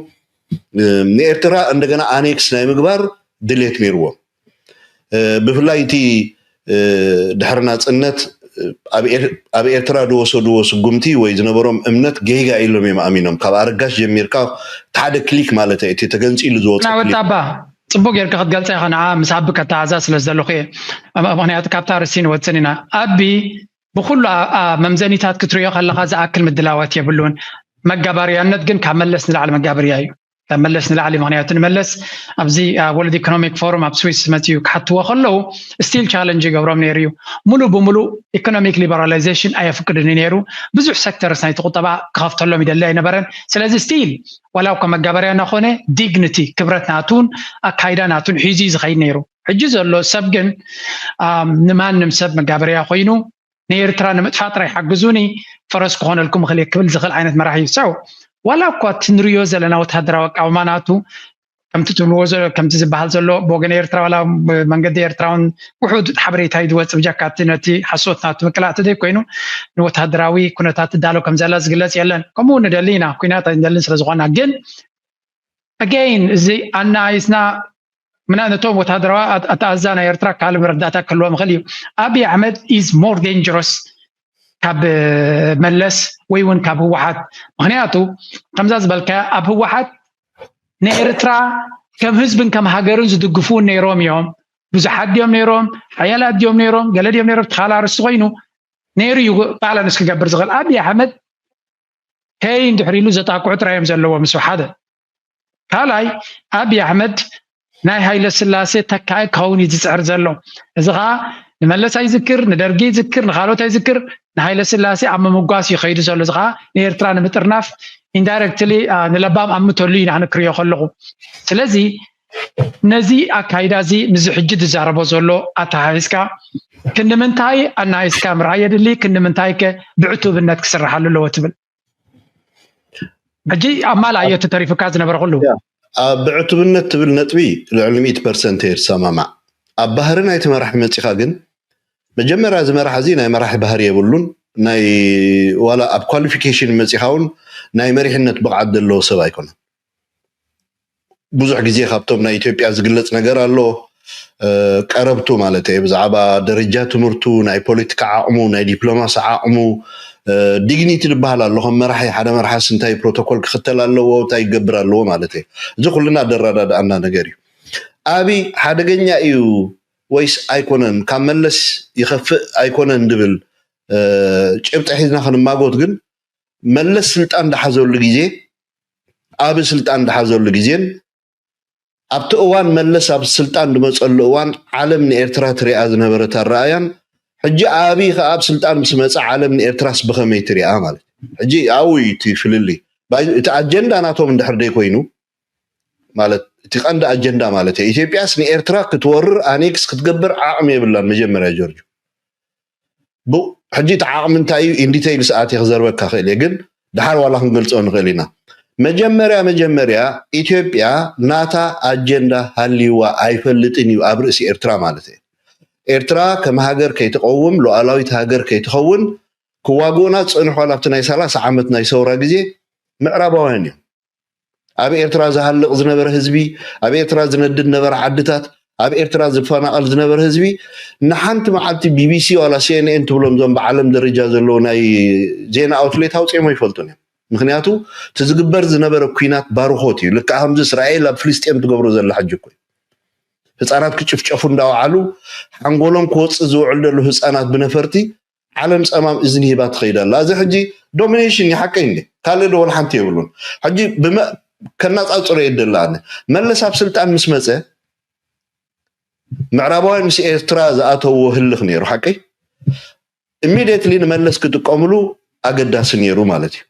ንኤርትራ እንደገና ኣኔክስ ናይ ምግባር ድሌት ነይርዎም ብፍላይ እቲ ድሕሪ ናፅነት ኣብ ኤርትራ ዝወሰድዎ ስጉምቲ ወይ ዝነበሮም እምነት ጌጋ ኢሎም እዮም ኣሚኖም ካብ ኣረጋሽ ጀሚርካ ሓደ ክሊክ ማለት እቲ ተገንፂሉ ዝወፅእ ናወጣባ ፅቡቅ ጌርካ ክትገልፀ ኢኻ ንዓ ምስ ኣቢ ከተኣዛ ስለ ዝደለኹ እየ ምክንያቱ ካብታ ርሲ ንወፅን ኢና ኣቢ ብኩሉ መምዘኒታት ክትሪኦ ከለካ ዝኣክል ምድላዋት የብሉን መጋባርያነት ግን ካብ መለስ ንላዕሊ መጋበርያ እዩ ካብ መለስ ንላዕሊ ምክንያቱ ንመለስ ኣብዚ ወለድ ኢኮኖሚክ ፎሩም ኣብ ስዊስ መፅኡ ክሓትዎ ከለዉ ስቲል ቻለንጅ ይገብሮም ነይሩ እዩ ሙሉእ ብምሉእ ኢኮኖሚክ ሊበራላይዜሽን ኣየፍቅድን ነይሩ ብዙሕ ሴክተርስ ናይቲ ቁጠባ ክኸፍተሎም ይደሊ ኣይነበረን ስለዚ ስቲል ዋላ እኳ መጋበርያ እናኾነ ዲግኒቲ ክብረት ናቱን ኣካይዳ ናቱን ሒዙ እዩ ዝኸይድ ነይሩ ሕጂ ዘሎ ሰብ ግን ንማንም ሰብ መጋበርያ ኮይኑ ንኤርትራ ንምጥፋእ ጥራይ ሓግዙኒ ፈረስ ክኾነልኩም እኽእል ክብል ዝኽእል ዓይነት መራሒ እዩ ሰው ዋላ እኳ እቲ ንሪዮ ዘለና ወታደራዊ ኣቃውማ ናቱ ከምቲ ትብልዎ ከምቲ ዝበሃል ዘሎ ብወገን ኤርትራ ዋላ መንገዲ ኤርትራውን ውሑድ ሓበሬታ እዩ ዝወፅእ ብጃካ እቲ ነቲ ሓሶት ናቱ ምቅላእቲ ዘይኮይኑ ንወታደራዊ ኩነታት ትዳሎ ከም ዘላ ዝግለፅ የለን ከምኡ ንደሊ ኢና ኩናት ኣይንደልን ስለ ዝኾና ግን ኣገይን እዚ ኣናይስና ምና ነቶም ወታደራዊ ኣተኣዛ ናይ ኤርትራ ካልእ መረዳእታ ክህልዎም ይኽእል እዩ ኣብይ ኣሕመድ is more dangerous ካብ መለስ ወይ እውን ካብ ህወሓት ምክንያቱ ከምዛ ዝበልካ ኣብ ህወሓት ንኤርትራ ከም ህዝብን ከም ሃገርን ዝድግፉ እውን ነይሮም እዮም ብዙሓት ድዮም ነይሮም ሓያላት ድዮም ነይሮም ገለ ድዮም ነይሮም ተኻላ ርሲ ኮይኑ ነይሩ እዩ ባላንስ ክገብር ዝኽእል ኣብይ ኣሕመድ ከይን ድሕሪ ኢሉ ዘጣቅዑ ጥራይ እዮም ዘለዎ ምስ ሓደ ካልኣይ ኣብይ ኣሕመድ ናይ ሃይለ ስላሴ ተካኢ ክኸውን እዩ ዝፅዕር ዘሎ እዚ ከዓ ንመለስ ኣይዝክር ንደርጊ ይዝክር ንካልኦት ኣይዝክር ንሃይለ ስላሴ ኣብ ምምጓስ እዩ ከይዱ ዘሎ እዚ ከዓ ንኤርትራ ንምጥርናፍ ኢንዳይረክትሊ ንለባም ኣምተሉ ኢና ክንክርዮ ከለኹ ስለዚ ነዚ ኣካይዳ እዚ ምስዚ ሕጂ ዝዛረቦ ዘሎ ኣተሓሒዝካ ክንዲ ምንታይ ኣናይስካ ምርኣይ የድሊ ክንዲ ምንታይ ከ ብዕቱብነት ክስርሓሉ ኣለዎ ትብል ሕጂ ኣብ ማልኣ እዮ ተሪፉካ ዝነበረ ኩሉ ኣብ ብዕቱብነት ትብል ነጥቢ ልዕሊ ሚእቲ ፐርሰንት እየ ዝሰማማዕ ኣብ ባህሪ ናይቲ መራሒ መፂኻ ግን መጀመርያ እዚ መራሕ እዚ ናይ መራሒ ባህሪ የብሉን ናይ ዋላ ኣብ ኳሊፊኬሽን መፂኻ እውን ናይ መሪሕነት ብቕዓት ዘለዎ ሰብ ኣይኮነን ብዙሕ ግዜ ካብቶም ናይ ኢትዮጵያ ዝግለፅ ነገር ኣሎ ቀረብቱ ማለት እየ ብዛዕባ ደረጃ ትምህርቱ ናይ ፖለቲካ ዓቕሙ ናይ ዲፕሎማሲ ዓቕሙ ዲግኒቲ ዝበሃል ኣሎ ከም መራሒ ሓደ መርሓስ እንታይ ፕሮቶኮል ክኽተል ኣለዎ እንታይ ይገብር ኣለዎ ማለት እየ እዚ ኩልና ደረዳድኣና ነገር እዩ ኣብይ ሓደገኛ እዩ ወይስ ኣይኮነን ካብ መለስ ይኸፍእ ኣይኮነን ዝብል ጭብጢ ሒዝና ክንማጎት ግን መለስ ስልጣን ዝሓዘሉ ግዜ ኣብ ስልጣን ዝሓዘሉ ግዜን ኣብቲ እዋን መለስ ኣብ ስልጣን ዝመፀሉ እዋን ዓለም ንኤርትራ ትሪኣ ዝነበረት ኣረኣያን ሕጂ ኣብይ ከዓ ኣብ ስልጣን ምስ መፀ ዓለም ንኤርትራስ ብኸመይ ትሪኣ ማለት ሕጂ ኣብኡ እዩ እቲ ፍልልይ እቲ ኣጀንዳ ናቶም እንድሕር ደይ ኮይኑ ማለት እቲ ቀንዲ ኣጀንዳ ማለት እዩ ኢትዮጵያስ ንኤርትራ ክትወርር ኣኔክስ ክትገብር ዓቕሚ የብላን መጀመርያ ጆርጅ ሕጂ እቲ ዓቕሚ እንታይ እዩ ኢንዲቴይል ሰዓት ክዘርበካ ክእል እየ ግን ድሓር ዋላ ክንገልፆ ንኽእል ኢና መጀመርያ መጀመርያ ኢትዮጵያ ናታ ኣጀንዳ ሃልይዋ ኣይፈልጥን እዩ ኣብ ርእሲ ኤርትራ ማለት እዩ ኤርትራ ከም ሃገር ከይትቀውም ሉዓላዊት ሃገር ከይትኸውን ክዋግኡና ዝፀንሑ ዋላ ኣብቲ ናይ ሰላሳ ዓመት ናይ ሰውራ ግዜ ምዕራባውያን እዮም። ኣብ ኤርትራ ዝሃልቕ ዝነበረ ህዝቢ፣ ኣብ ኤርትራ ዝነድድ ነበረ ዓድታት፣ ኣብ ኤርትራ ዝፈናቐል ዝነበረ ህዝቢ ንሓንቲ መዓልቲ ቢቢሲ ዋላ ሲኤንኤን ትብሎም እዞም ብዓለም ደረጃ ዘለዉ ናይ ዜና ኣውትሌት ኣውፅኦም ኣይፈልጡን እዮም። ምክንያቱ እቲ ዝግበር ዝነበረ ኩናት ባርኾት እዩ። ልክዕ ከምዚ እስራኤል ኣብ ፍልስጤም ትገብሮ ዘላ ሕጂ እኮ እዩ። ህፃናት ክጭፍጨፉ እንዳወዓሉ ሓንጎሎም ክወፅእ ዝውዕል ዘሎ ህፃናት ብነፈርቲ ዓለም ፀማም እዝኒ ሂባ ትኸይድ ኣላ። እዚ ሕጂ ዶሚኔሽን እዩ፣ ሓቀይ እንዴ? ካልእ ዶ ወላ ሓንቲ የብሉን። ሕጂ ብመ- ከናፃፅሮ የደላ ኣነ መለስ ኣብ ስልጣን ምስ መፀ ምዕራባውያን ምስ ኤርትራ ዝኣተውዎ ህልኽ ነይሩ፣ ሓቀይ ኢሚድየትሊ ንመለስ ክጥቀምሉ ኣገዳሲ ነይሩ ማለት እዩ።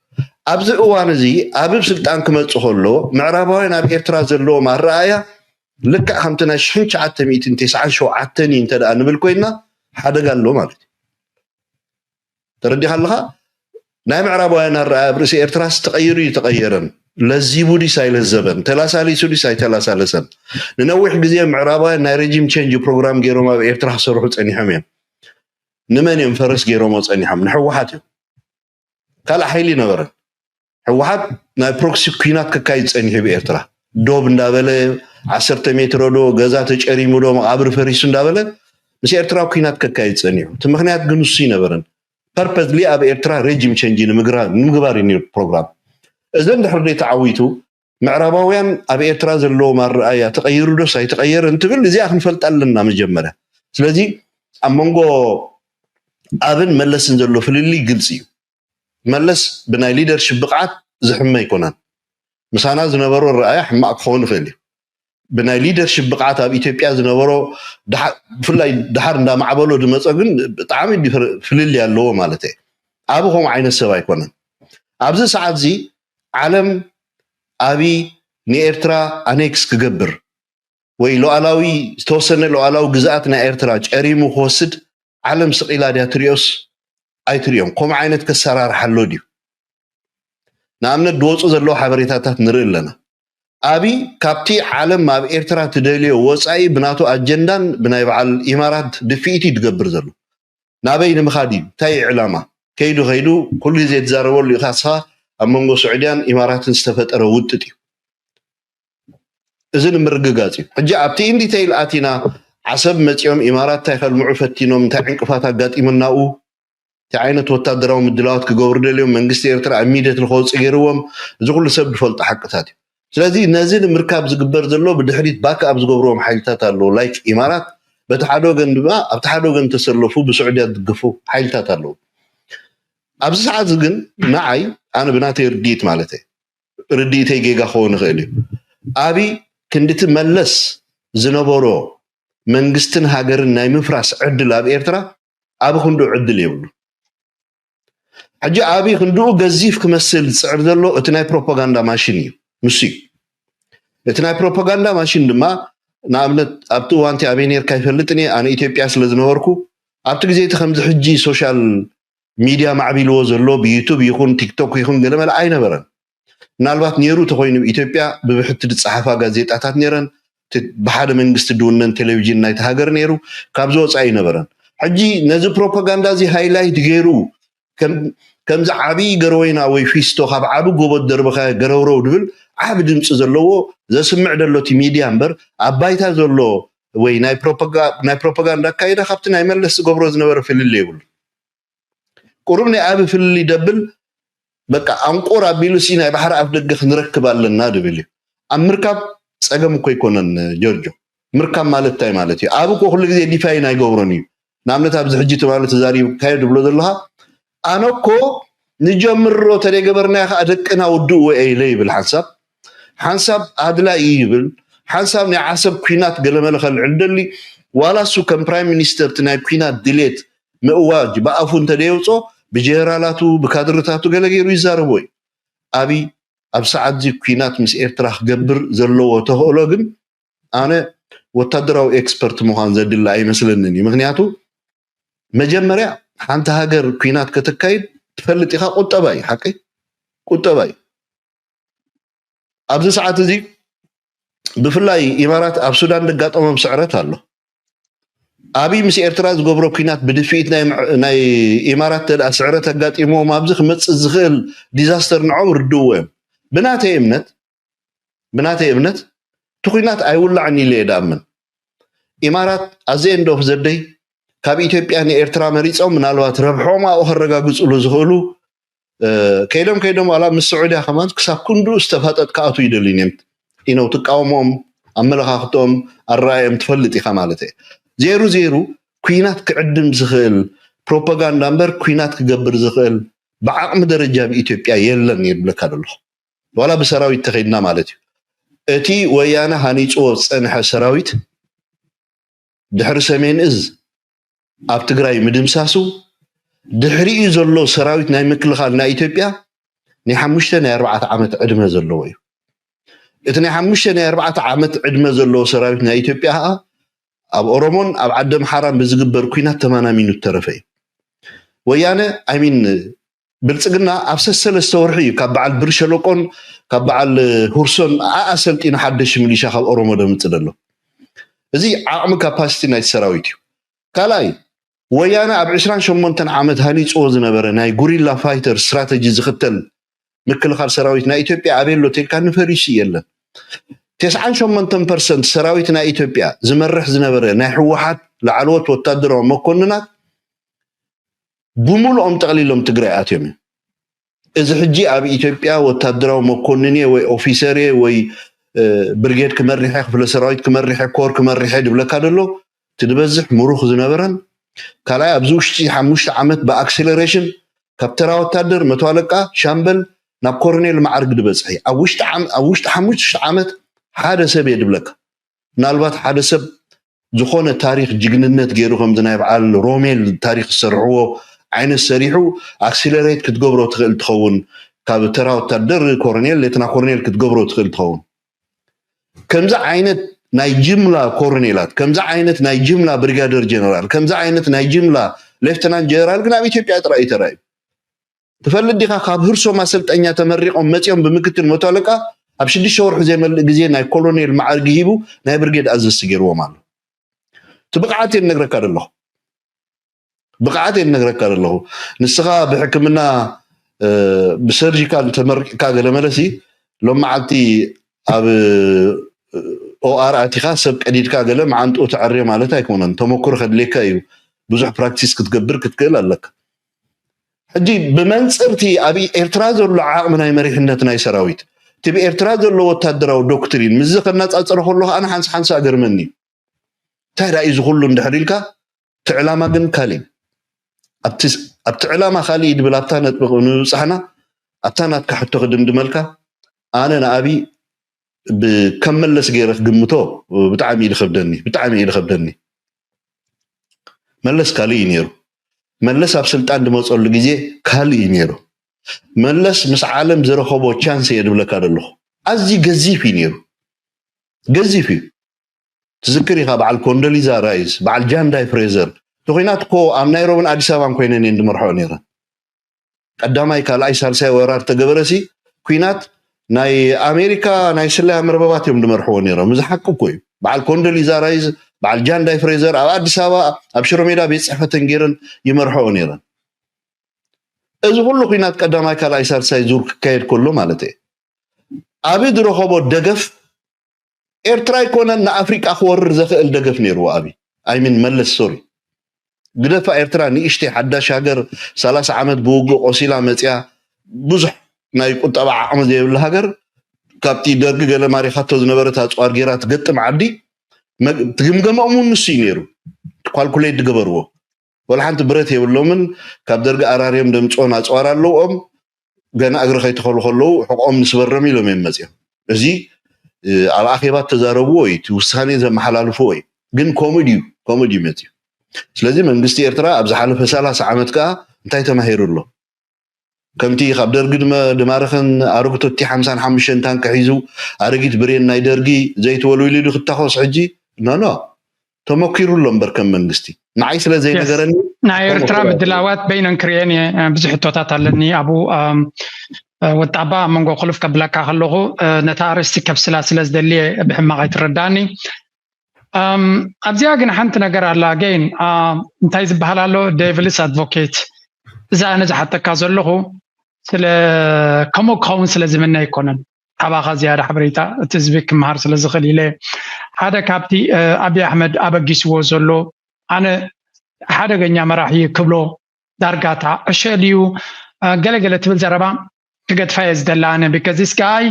ኣብዚ እዋን እዚ ኣብ ስልጣን ክመፅእ ከሎ ምዕራባውያን ኣብ ኤርትራ ዘለዎም ኣረኣያ ልክዕ ከምቲ ናይ ሽሕን ትሽዓተ ሚእትን ተስዓን ሸውዓተን እዩ እንተ ደኣ ንብል ኮይንና ሓደጋ ኣሎ ማለት እዩ። ተረዲኻ ኣለኻ? ናይ ምዕራባውያን ኣረኣያ ኣብ ርእሲ ኤርትራስ ተቐይሩ እዩ ተቐየረን፣ ለዚቡ ድዩስ ኣይለዘበን፣ ተላሳሊሱ ድዩስ ኣይተላሳለሰን? ንነዊሕ ግዜ ምዕራባውያን ናይ ሬጂም ቼንጅ ፕሮግራም ገይሮም ኣብ ኤርትራ ክሰርሑ ፀኒሖም እዮም። ንመን እዮም ፈረስ ገይሮሞ ፀኒሖም? ንሕወሓት እዮም። ካልእ ሓይሊ ነበረን። ህወሓት ናይ ፕሮክሲ ኩናት ከካይድ ፀኒሑ ብኤርትራ ዶብ እንዳበለ ዓሰርተ ሜትሮ ዶ ገዛ ተጨሪሙ ዶ መቓብር ፈሪሱ እንዳበለ ምስ ኤርትራ ኩናት ከካይድ ፀኒሑ። እቲ ምክንያት ግን ንሱ ይነበረን ፐርፐዝሊ ኣብ ኤርትራ ሬጂም ቼንጅ ንምግባር እዩ ነይሩ ፕሮግራም። እዚ እንድሕር ደይ ተዓዊቱ ምዕራባውያን ኣብ ኤርትራ ዘለዎም ኣረኣያ ተቐይሩ ዶስ ኣይተቐየረ እንትብል እዚኣ ክንፈልጣ ኣለና መጀመርያ። ስለዚ ኣብ መንጎ ኣብን መለስን ዘሎ ፍልልይ ግልፂ እዩ። መለስ ብናይ ሊደርሽፕ ብቕዓት ዝሕመ ኣይኮነን። ምሳና ዝነበሮ ረኣያ ሕማቕ ክኸውን ይኽእል እዩ። ብናይ ሊደርሽፕ ብቕዓት ኣብ ኢትዮጵያ ዝነበሮ ብፍላይ ድሓር እንዳማዕበሎ ዝመፀ ግን ብጣዕሚ ፍልልይ ኣለዎ ማለት እየ። ኣብ ከምኡ ዓይነት ሰብ ኣይኮነን። ኣብዚ ሰዓት እዚ ዓለም ኣብይ ንኤርትራ ኣኔክስ ክገብር ወይ ሉዓላዊ ዝተወሰነ ሉዓላዊ ግዝኣት ናይ ኤርትራ ጨሪሙ ክወስድ ዓለም ስቕ ኢላ ድያ ትሪኦስ ኣይትሪኦም? ከምኡ ዓይነት ከሰራርሓ ኣሎ ድዩ? ንኣብነት ዝወፁ ዘለዉ ሓበሬታታት ንርኢ ኣለና። ኣብይ ካብቲ ዓለም ኣብ ኤርትራ ትደልዮ ወፃኢ ብናቱ ኣጀንዳን ብናይ በዓል ኢማራት ድፍኢት እዩ ዝገብር ዘሎ። ናበይ ንምኻድ እዩ? እንታይ እዩ ዕላማ? ከይዱ ከይዱ ኩሉ ግዜ ትዛረበሉ ኢኻ እስኻ ኣብ መንጎ ስዑድያን ኢማራትን ዝተፈጠረ ውጥጥ እዩ። እዚ ንምርግጋፅ እዩ። ሕጂ ኣብቲ ኢንዲቴይል ኣቲና ዓሰብ መፂኦም ኢማራት እንታይ ከልምዑ ፈቲኖም እንታይ ዕንቅፋት ኣጋጢሙናኡ እንታይ ዓይነት ወታደራዊ ምድላዋት ክገብሩ ደልዮም መንግስቲ ኤርትራ ኣሚደት ንከወፅእ ገይርዎም እዚ ኩሉ ሰብ ዝፈልጦ ሓቅታት እዩ። ስለዚ ነዚ ንምርካብ ዝግበር ዘሎ ብድሕሪት ባክ ኣብ ዝገብርዎም ሓይልታት ኣለዉ ላይክ ኢማራት በቲ ሓደ ወገን ድማ ኣብቲ ሓደ ወገን ተሰለፉ ብስዑድያ ዝድገፉ ሓይልታት ኣለዉ። ኣብዚ ሰዓት እዚ ግን ንዓይ ኣነ ብናተይ ርድኢት ማለት እየ ርድኢተይ ጌጋ ክኸውን ይኽእል እዩ። ኣብይ ክንድቲ መለስ ዝነበሮ መንግስትን ሃገርን ናይ ምፍራስ ዕድል ኣብ ኤርትራ ኣብ ክንድኡ ዕድል የብሉ። ሕጂ ኣብይ ክንድኡ ገዚፍ ክመስል ዝፅዕር ዘሎ እቲ ናይ ፕሮፓጋንዳ ማሽን እዩ ንሱ እዩ። እቲ ናይ ፕሮፓጋንዳ ማሽን ድማ ንኣብነት ኣብቲ እዋንቲ ኣበይ ነርካ ይፈልጥን እየ ኣነ ኢትዮጵያ ስለ ዝነበርኩ ኣብቲ ግዜ እቲ ከምዚ ሕጂ ሶሻል ሚድያ ማዕቢልዎ ዘሎ ብዩቱብ ይኹን ቲክቶክ ይኹን ገለመለ ኣይነበረን። ምናልባት ነይሩ ተኮይኑ ኢትዮጵያ ብብሕቲ ዝፀሓፋ ጋዜጣታት ነይረን ብሓደ መንግስቲ ድውነን ቴሌቪዥን ናይቲ ሃገር ነይሩ ካብዚ ወፃኢ ኣይነበረን። ሕጂ ነዚ ፕሮፓጋንዳ እዚ ሃይላይት ገይሩ ከምዚ ዓብዪ ገረወይና ወይ ፊስቶ ካብ ዓቢ ጎቦ ዝደርበኻዮ ገረውረው ዝብል ዓቢ ድምፂ ዘለዎ ዘስምዕ ዘሎ እቲ ሚድያ እምበር ኣብ ባይታ ዘሎ ወይ ናይ ፕሮፓጋንዳ ኣካይዳ ካብቲ ናይ መለስ ዝገብሮ ዝነበረ ፍልልይ የብሉ። ቁሩብ ናይ ኣቢ ፍልልይ ደብል በቃ ኣንቁር ኣቢሉ ሲ ናይ ባሕሪ ኣፍ ደገ ክንረክብ ኣለና ድብል እዩ። ኣብ ምርካብ ፀገም እኮ ኣይኮነን ጆርጆ። ምርካብ ማለት እንታይ ማለት እዩ? ኣብ እኮ ኩሉ ግዜ ዲፋይን ኣይገብሮን እዩ። ንኣብነት ኣብዚ ሕጂ ትማሊ ተዛሪብካዮ ድብሎ ዘለኻ ኣነ እኮ ንጀምሮ ተደይገበርናዮ ከዓ ደቅና ውድእዎ ኢለ ይብል ሓንሳብ ሓንሳብ ኣድላይ እዩ ይብል ሓንሳብ ናይ ዓሰብ ኩናት ገለመለ ከልዕል ደሊ ዋላ እሱ ከም ፕራይም ሚኒስተር እቲ ናይ ኩናት ድሌት ምእዋጅ ብኣፉ እንተደየውፅኦ ብጀነራላቱ ብካድርታቱ ገለ ገይሩ ይዛረቦ እዩ። ኣብይ ኣብ ሰዓት እዚ ኩናት ምስ ኤርትራ ክገብር ዘለዎ ተኽእሎ ግን ኣነ ወታደራዊ ኤክስፐርት ምዃን ዘድሊ ኣይመስለንን እዩ። ምክንያቱ መጀመርያ ሓንቲ ሃገር ኩናት ከተካይድ ትፈልጥ ኢኻ፣ ቁጠባ እዩ ሓቀይ ቁጠባ እዩ። ኣብዚ ሰዓት እዚ ብፍላይ ኢማራት ኣብ ሱዳን ዘጋጠሞም ስዕረት ኣሎ። ኣብይ ምስ ኤርትራ ዝገብሮ ኲናት ብድፍኢት ናይ ኢማራት ስዕረት ኣጋጢሞም ኣብዚ ክመፅእ ዝኽእል ዲዛስተር ንዖም ርድእዎ እዮም። ብናተይ እምነት ብናተይ እምነት እቲ ኲናት ኣይውላዕን ኢለ እየ ድኣምን። ኢማራት ኣዘ ኤንድ ኦፍ ዘደይ ካብ ኢትዮጵያ ንኤርትራ መሪፆም ምናልባት ረብሖም ኣብኡ ከረጋግፅሉ ዝኽእሉ ከይዶም ከይዶም ዋላ ምስ ስዑድያ ከማን ክሳብ ክንድኡ ዝተፋጠጥ ክኣቱ ይደልዩን እዮም። ኢነው ትቃወሞም ኣመለኻኽቶም ኣረኣዮም ትፈልጥ ኢኻ ማለት እየ። ዜሩ ዜሩ ኲናት ክዕድም ዝኽእል ፕሮፓጋንዳ እምበር ኲናት ክገብር ዝኽእል ብዓቕሚ ደረጃ ኣብ ኢትዮጵያ የለን የብለካ ዘለኹ። ዋላ ብሰራዊት ተኸይድና ማለት እዩ። እቲ ወያነ ሃኒፅዎ ዝፀንሐ ሰራዊት ድሕሪ ሰሜን እዝ ኣብ ትግራይ ምድምሳሱ ድሕሪኡ ዘሎ ሰራዊት ናይ ምክልኻል ናይ ኢትዮጵያ ናይ ሓሙሽተ ናይ ኣርባዕተ ዓመት ዕድመ ዘለዎ እዩ። እቲ ናይ ሓሙሽተ ናይ ኣርባዕተ ዓመት ዕድመ ዘለዎ ሰራዊት ናይ ኢትዮጵያ ከዓ ኣብ ኦሮሞን ኣብ ዓዲ ኣምሓራን ብዝግበር ኲናት ተማናሚኑ ዝተረፈ እዩ። ወያነ ኣይሚን ብልፅግና ኣብ ሰሰለስተ ወርሒ እዩ ካብ በዓል ብር ሸለቆን ካብ በዓል ሁርሶን ኣኣሰልጢኑ ሓደሽ ሚሊሻ ካብ ኦሮሞ ደምፅእ ዘሎ። እዚ ዓቕሚ ካፓሲቲ ናይቲ ሰራዊት እዩ። ካልኣይ ወያነ ኣብ ዕስራን ሸሞንተን ዓመት ሃኒፅዎ ዝነበረ ናይ ጉሪላ ፋይተር ስትራተጂ ዝኽተል ምክልኻል ሰራዊት ናይ ኢትዮጵያ ኣበይ ኣሎ ተልካ ንፈሪሱ የለን። ተስዓን ሸሞንተን ፐርሰንት ሰራዊት ናይ ኢትዮጵያ ዝመርሕ ዝነበረ ናይ ህወሓት ላዕለዎት ወታደራዊ መኮንናት ብምሉኦም ጠቕሊሎም ትግራይ ኣትዮም እዮም። እዚ ሕጂ ኣብ ኢትዮጵያ ወታደራዊ መኮንንየ ወይ ኦፊሰርየ ወይ ብርጌድ ክመሪሐ ክፍለ ሰራዊት ክመሪሐ ኮር ክመሪሐ ድብለካ ደሎ እቲ ዝበዝሕ ምሩኽ ዝነበረን ካልኣይ ኣብዚ ውሽጢ ሓሙሽተ ዓመት ብኣክሴለሬሽን ካብ ተራ ወታደር መቶ ኣለቃ ሻምበል ናብ ኮሮኔል ማዕርግ ዝበፅሐ ኣብ ውሽጢ ሓሙሽተ ዓመት ሓደ ሰብ እየ ድብለካ። ምናልባት ሓደ ሰብ ዝኾነ ታሪክ ጅግንነት ገይሩ ከምዚ ናይ በዓል ሮሜል ታሪክ ዝሰርሕዎ ዓይነት ሰሪሑ ኣክሲለሬት ክትገብሮ ትኽእል ትኸውን። ካብ ተራ ወታደር ኮሮኔል ሌተና ኮሮኔል ክትገብሮ ትኽእል ትኸውን። ከምዚ ዓይነት ናይ ጅምላ ኮሮኔላት ከምዚ ዓይነት ናይ ጅምላ ብሪጋደር ጀነራል ከምዚ ዓይነት ናይ ጅምላ ሌፍተናንት ጀነራል ግን ኣብ ኢትዮጵያ ጥራይ እዩ ተራእዩ። ትፈልጥ ዲኻ ካብ ህርሶ ማሰልጠኛ ተመሪቖም መፂኦም ብምክትል መቶ ኣለቃ ኣብ ሽዱሽተ ወርሒ ዘይመልእ ግዜ ናይ ኮሎኔል ማዕርጊ ሂቡ ናይ ብርጌድ ኣዘዝቲ ገይርዎም ኣሎ። እቲ ብቕዓት እየ ዝነግረካ ዘለኹ ብቕዓት እየ ዝነግረካ ዘለኹ ንስኻ ብሕክምና ብሰርጂካል ተመሪቕካ ገለ መለሲ ሎም መዓልቲ ኣብ ኦኣር ኣቲኻ ሰብ ቀዲድካ ገለ መዓንጥኡ ተዐርዮ ማለት ኣይኮነን ተመክሮ ከድልየካ እዩ ብዙሕ ፕራክቲስ ክትገብር ክትክእል ኣለካ ሕጂ ብመንፅርቲ ኣብ ኤርትራ ዘሎ ዓቕሚ ናይ መሪሕነት ናይ ሰራዊት እቲ ብኤርትራ ዘሎ ወታደራዊ ዶክትሪን ምስዚ ከናፃፅሮ ከሎ ከዓ ሓንስ ሓንስ ኣገርመኒ እዩ እንታይ ዳ እዩ ዝኩሉ እንድሕር ኢልካ እቲ ዕላማ ግን ካሊእ ኣብቲ ዕላማ ካሊእ ድብል ኣብታ ነጥቢ ንብፃሕና ኣብታ ናትካ ሕቶ ክድምድመልካ ኣነ ንኣብይ ከም መለስ ገይረ ክግምቶ ብጣዕሚ እዩ ዝከብደኒ ብጣዕሚ እዩ ዝከብደኒ መለስ ካልእ እዩ ነይሩ መለስ ኣብ ስልጣን ዝመፀሉ ግዜ ካልእ እዩ ነይሩ መለስ ምስ ዓለም ዝረከቦ ቻንስ እየ ዝብለካ ዘለኹ ኣዝዩ ገዚፍ እዩ ነይሩ ገዚፍ እዩ ትዝክር ኢኻ በዓል ኮንደሊዛ ራይስ በዓል ጃንዳይ ፍሬዘር እቲ ኩናት እኮ ኣብ ናይሮብን ኣዲስ ኣበባን ኮይነን እየን ዝመርሐኦ ነይረን ቀዳማይ ካልኣይ ሳልሳይ ወራር ተገበረሲ ኩናት ናይ ኣሜሪካ ናይ ስለያ መርበባት እዮም ዝመርሕዎ ነይሮም እዚ ሓቂ እኮ እዩ በዓል ኮንደሊዛ ራይዝ በዓል ጃንዳይ ፍሬዘር ኣብ ኣዲስ ኣበባ ኣብ ሽሮ ሜዳ ቤት ፅሕፈተን ገይረን ይመርሕኦ ነይረን እዚ ኩሉ ኩናት ቀዳማይ ካልኣይ ሳልሳይ ዙር ክካየድ ከሎ ማለት እየ ኣቢ ዝረኸቦ ደገፍ ኤርትራ ኣይኮነን ንኣፍሪቃ ክወርር ዘኽእል ደገፍ ነይርዎ ኣቢ ኣይሚን መለስ ሶሪ ግደፋ ኤርትራ ንእሽተይ ሓዳሽ ሃገር ሰላሳ ዓመት ብውግእ ቆሲላ መፅያ ብዙሕ ናይ ቁጠባ ዓቕሚ ዘይብላ ሃገር ካብቲ ደርጊ ገለ ማሪኻቶ ዝነበረት ኣፅዋር ጌራ ትገጥም ዓዲ ትግምገመኦም እውን ንሱ እዩ ነይሩ ኳልኩሌት ዝገበርዎ ወላ ሓንቲ ብረት የብሎምን ካብ ደርጊ ኣራርዮም ደምፅኦን ኣፅዋር ኣለዎም ገና እግሪ ከይተኸሉ ከለዉ ሕቆም ንስበሮም ኢሎም እዮም መፅኦም እዚ ኣብ ኣኼባ ተዛረብዎ እዩ እቲ ውሳኔ ዘመሓላልፍዎ እዩ ግን ኮሜዲ እዩ ኮሜዲ እዩ መፅኡ ስለዚ መንግስቲ ኤርትራ ኣብ ዝሓለፈ ሰላሳ ዓመት ከዓ እንታይ ተማሂሩ ኣሎ ከምቲ ካብ ደርጊ ድማረኸን ኣረግቶቲ ሓምሳን ሓሙሽተን ታንክ ሒዙ ኣረጊት ብሬን ናይ ደርጊ ዘይትወልውሉ ዱ ክታኾስ ሕጂ ኖኖ ተመኪሩ ኣሎ እምበር ከም መንግስቲ ንዓይ ስለ ዘይነገረኒ ናይ ኤርትራ ምድላዋት በይነን ክርእየን እየ ብዙሕ ሕቶታት ኣለኒ ኣብኡ ወጣባ ኣብ መንጎ ክሉፍ ከብለካ ከለኹ ነታ ኣርእስቲ ከብስላ ስለ ዝደልየ ብሕማቕ ኣይትረዳኒ ኣብዚኣ ግን ሓንቲ ነገር ኣላ። ገይን እንታይ ዝበሃል ኣሎ? ዴቪልስ ኣድቮኬት። እዛ ኣነ ዝሓተካ ዘለኹ ስለ ከምኡ ክኸውን ስለ ዝምነ ኣይኮነን። ካባኻ ዝያዳ ሓበሬታ እቲ ህዝቢ ክመሃር ስለ ዝኽእል ኢለ። ሓደ ካብቲ ኣብይ ኣሕመድ ኣበጊስዎ ዘሎ ኣነ ሓደገኛ መራሒ ክብሎ ዳርጋታ ዕሸል እዩ፣ ገለገለ ትብል ዘረባ ክገድፋ እየ ዝደሊ ኣነ። Because this guy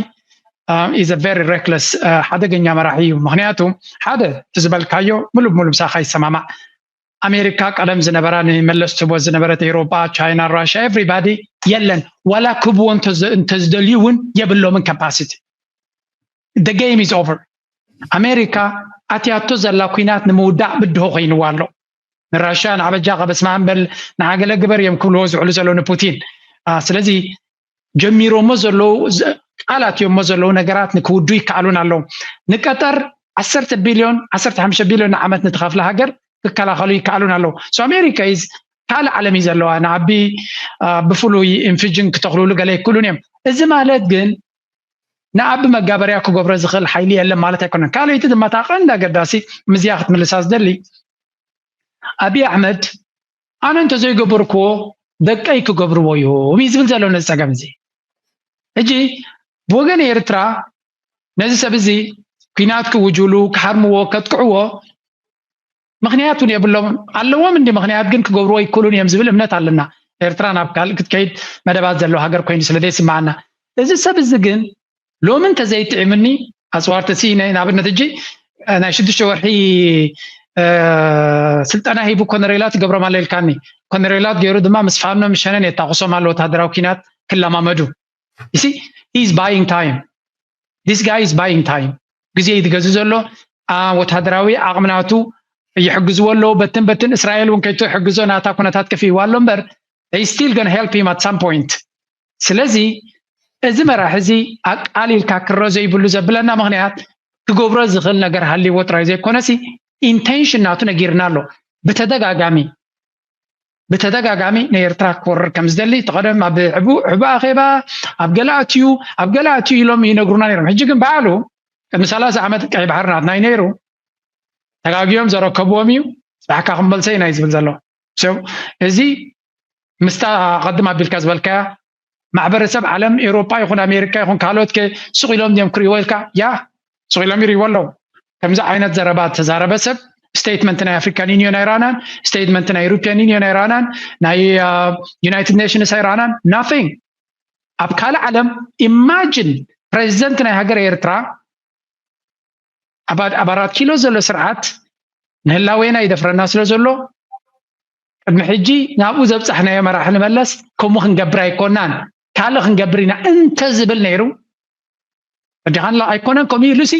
is a very reckless ሓደገኛ መራሒ እዩ። ምክንያቱ ሓደ እቲ ዝበልካዮ ሙሉ ብሙሉ ምሳኻ ይሰማማዕ። ኣሜሪካ ቀደም ዝነበራ ንመለስ ትህቦ ዝነበረት ኤውሮጳ፣ ቻይና፣ ራሽያ፣ ኤቭሪባዲ የለን። ዋላ ክህብዎ እንተዝደልዩ እውን የብሎምን capacity። The game is over። ኣሜሪካ ኣትያቶ ዘላ ኩናት ንምውዳእ ብድሆ ኮይንዋ ኣሎ። ንራሽያ ንዓበጃ ቀበስማ እምበል ንዓገለ ግበር እዮም ክብልዎ ዝውዕሉ ዘለዉ ንፑቲን። ስለዚ ጀሚሮሞ ዘለዉ ቃላት እዮሞ ዘለዉ ነገራት ንክውዱ ይከኣሉን ኣለዉ። ንቀጠር ዓሰርተ ቢልዮን ዓሰርተ ሓሙሽተ ቢልዮን ንዓመት ንትኸፍለ ሃገር ክከላኸሉ ይከኣሉን ኣለዉ። So ኣሜሪካ is ካልእ ዓለም እዩ ዘለዋ። ንዓቢ ብፍሉይ ኢንፊጅን ክተኽልሉ ገለ ይክእሉን እዮም። እዚ ማለት ግን ንኣቢ መጋበርያ ክገብሮ ዝኽእል ሓይሊ የለን ማለት ኣይኮነን። ካልኣይቲ ድማ እታ ቀንዲ ኣገዳሲ ምዝያ ክትምልሳ ዝደሊ ኣብይ ኣሕመድ ኣነ እንተዘይገበርክዎ ደቀይ ክገብርዎ እዮም እዩ ዝብል ዘሎ ነዚ ጸገም እዚ። ሕጂ ብወገን ኤርትራ ነዚ ሰብ እዚ ኲናት ክውጅሉ ክሓርምዎ ከጥቅዕዎ ምኽንያት እውን የብሎም ኣለዎም እንዲ ምኽንያት ግን ክገብርዎ ይክእሉን እዮም ዝብል እምነት ኣለና። ኤርትራ ናብ ካልእ ክትከይድ መደባት ዘለዎ ሃገር ኮይኑ ስለ ዘይስምዓና እዚ ሰብ እዚ ግን ሎሚ እንተዘይጥዒምኒ ኣፅዋር ተስኢነ ንኣብነት ሕጂ ናይ ሽዱሽተ ወርሒ ስልጠና ሂቡ ኮነሬላት ይገብሮም ኣሎ ኢልካኒ። ኮነሬላት ገይሩ ድማ ምስ ፋኖ ምስ ሸነን የታኩሶም ኣሎ ወታደራዊ ኪናት ክለማመዱ። Is buying time. This guy is buying time. ግዜ እዩ ዝገዝእ ዘሎ። ወታደራዊ ዓቕምናቱ ይሕግዝዎ ኣለዉ። በትን በትን እስራኤል እውን ከይቶ ይሕግዞ ናታ ኩነታት ከፊእዋ ኣሎ እምበር they still gonna help him at some point። ስለዚ እዚ መራሒ እዚ ኣቃሊልካ ክረኦ ዘይብሉ ዘብለና ምኽንያት ክገብሮ ዝኽእል ነገር ሃልይዎ ጥራይ ዘይኮነሲ ኢንቴንሽን ናቱ ነጊርና ኣሎ። ብተደጋጋሚ ብተደጋጋሚ ንኤርትራ ክወርር ከም ዝደሊ ተቐደም ኣብ ሕቡ ኣኼባ ኣብ ገለ ኣትዩ ኣብ ገለ ኣትዩ ኢሎም ይነግሩና ነይሮም። ሕጂ ግን በዓሉ ቅድሚ ሰላሳ ዓመት ቀይ ባሕሪ ናትና እዩ ነይሩ። ተጋጊዮም ዘረከብዎም እዩ። ስራሕካ ክመልሰ ኢና እዩ ዝብል ዘሎ። እዚ ምስታ ቀድም ኣቢልካ ዝበልካያ ማሕበረሰብ ዓለም ኤውሮጳ ይኹን ኣሜሪካ ይኹን ካልኦት ከ ሱቕ ኢሎም ድዮም ክርእይዎ ኢልካ? ያ ሱቕ ኢሎም ይርእይዎ ኣለዉ። ከምዚ ዓይነት ዘረባ ተዛረበ ሰብ ስቴትመንት ናይ ኣፍሪካን ዩኒዮን ኣይረኣናን፣ ስቴትመንት ናይ ዩሮፒያን ዩኒዮን ኣይረኣናን፣ ናይ ዩናይትድ ኔሽንስ ኣይረኣናን። Nothing። ኣብ ካልእ ዓለም ኢማጂን ፕሬዚደንት ናይ ሃገር ኤርትራ ኣብ ኣራት ኪሎ ዘሎ ስርዓት ንህላዌና ይደፍረና ስለ ዘሎ ቅድሚ ሕጂ ናብኡ ዘብፃሕናዮ መራሒ ንመለስ ከምኡ ክንገብር ኣይኮናን ካልእ ክንገብር ኢና እንተ ዝብል ነይሩ። ሕጂ ካን ኣይኮነን ከምኡ ኢሉሲ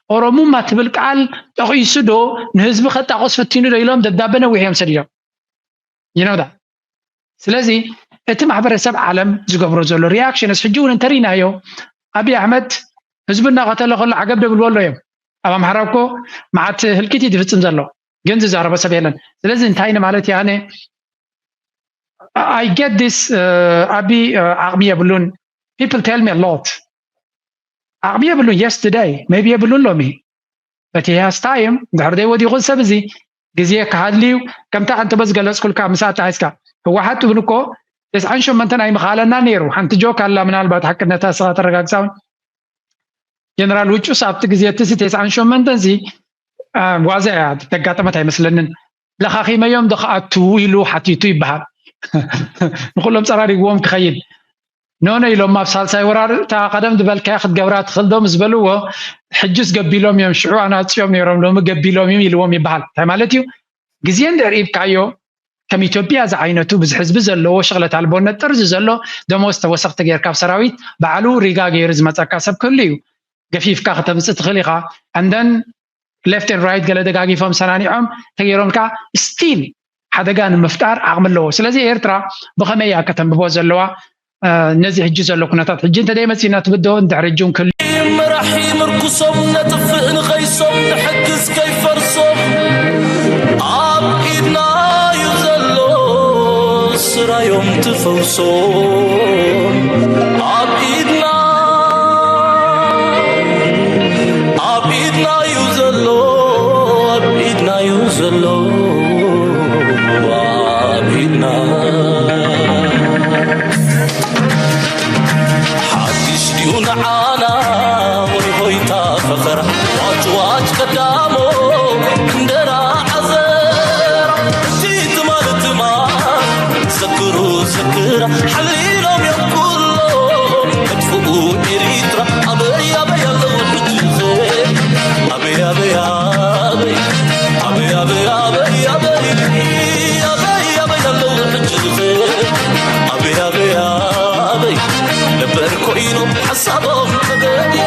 ኦሮሙማ ትብል ቃል ጠቒሱ ዶ ንህዝቢ ከጣቆስ ፈቲኑ ዶ ኢሎም ደብዳበ ነዊሕ እዮም ሰዲዶም። ይነውዳ ስለዚ እቲ ማሕበረሰብ ዓለም ዝገብሮ ዘሎ ሪያክሽንስ ሕጂ እውን እንተሪናዮ ኣብይ ኣሕመድ ህዝቢ እናቐተለ ከሎ ዓገብ ደብልዎ ኣሎ እዮም። ኣብ ኣምሓራ እኮ መዓት ህልቂት እዩ ዝፍፅም ዘሎ ግን ዝዛረቦ ሰብ የለን። ስለዚ እንታይ ንማለት እየ ኣነ I get this። ኣቢ ዓቕሚ የብሉን። People tell me a lot። ዓቕሚ የብሉን። Yesterday maybe የብሉን ሎሚ but he has time። ድሕር ደይ ወዲቑ ሰብ እዚ ግዜ ክሃድልዩ ከምታ ኣንተበ ዝገለፅኩልካ ምስ ኣተሓይዝካ ህወሓት እውን እኮ ተስዓን ሸመንተን ኣይምኻለና ነይሩ። ሓንቲ ጆክ ኣላ ምናልባት ሓቅነታ ስኻ ተረጋግፃውን ጀነራል ውጩስ ኣብቲ ግዜ እቲ ተስዓን ሸመንተን ሲ ዋዛ እያ ተጋጠመት ኣይመስለንን። ለኻኺመዮም ዶ ክኣቱ ኢሉ ሓቲቱ ይበሃል። ንኩሎም ፀራሪግዎም ክኸይድ ኖኖ ኢሎም ኣብ ሳልሳይ ወራር እታ ቀደም ዝበልካያ ክትገብራ ትኽእል ዶ ምስ በልዎ ሕጅስ ገቢሎም እዮም ሽዑ ኣናፅዮም ነይሮም ሎሚ ገቢሎም እዮም ኢልዎም ይበሃል። እንታይ ማለት እዩ? ግዜ እንድሕር ሂብካዮ ከም ኢትዮጵያ ዝዓይነቱ ብዙሕ ህዝቢ ዘለዎ ሽቕለት ኣልቦነት ጥርዚ ዘሎ ደሞዝ ተወሰኽቲ ጌርካ ኣብ ሰራዊት ባዕሉ ሪጋ ገይሩ ዝመፀካ ሰብ ክህሉ እዩ። ገፊፍካ ከተምፅእ ትኽእል ኢኻ። And then left and right ገለ ደጋጊፎም ሰናኒዖም ተገይሮም ከዓ still ሓደጋ ንምፍጣር ዓቕሚ ኣለዎ። ስለዚ ኤርትራ ብኸመይ እያ ከተንብቦ ዘለዋ ነዚ ሕጂ ዘሎ ኩነታት? ሕጂ እንተ መፂና ትብዶ እንድሕር ሕጂ እውን ክል መራሒ ምርኩሶም ነጥፍእ ንኸይሶም ንሕግዝ ከይፈርሶም ኣብ ኢድና እዩ ዘሎ ስራዮም ትፈውሶም ኣብ ኢድና ኣብ ኢድና እዩ ዘሎ ሓድሽ ድዩ ንዓና ወይ ሆይታ ፈኸራ? ዋጭ ዋጭ ቀዳሞ እንጀራ ዓዘራ። እቲ ትማል ትማል ዘክሩ ዘክራ ሓሊሎም እዮም ኩሎም መጥፍኡ ኤሪትራ። ኣበይ ኣበይ ኣለዉ ሕጂ ኸ? ኣበይ ኣበይ ኣበይ ኣበይ ኣበይ ኣበይ ኣበይ ኣበይ ኣበይ ኣበይ ኣለዉ ሕጂ ኸ? ኣበይ ኣበይ ኣበይ ነበር ኮይኖም ሓሳቦም ተገድየ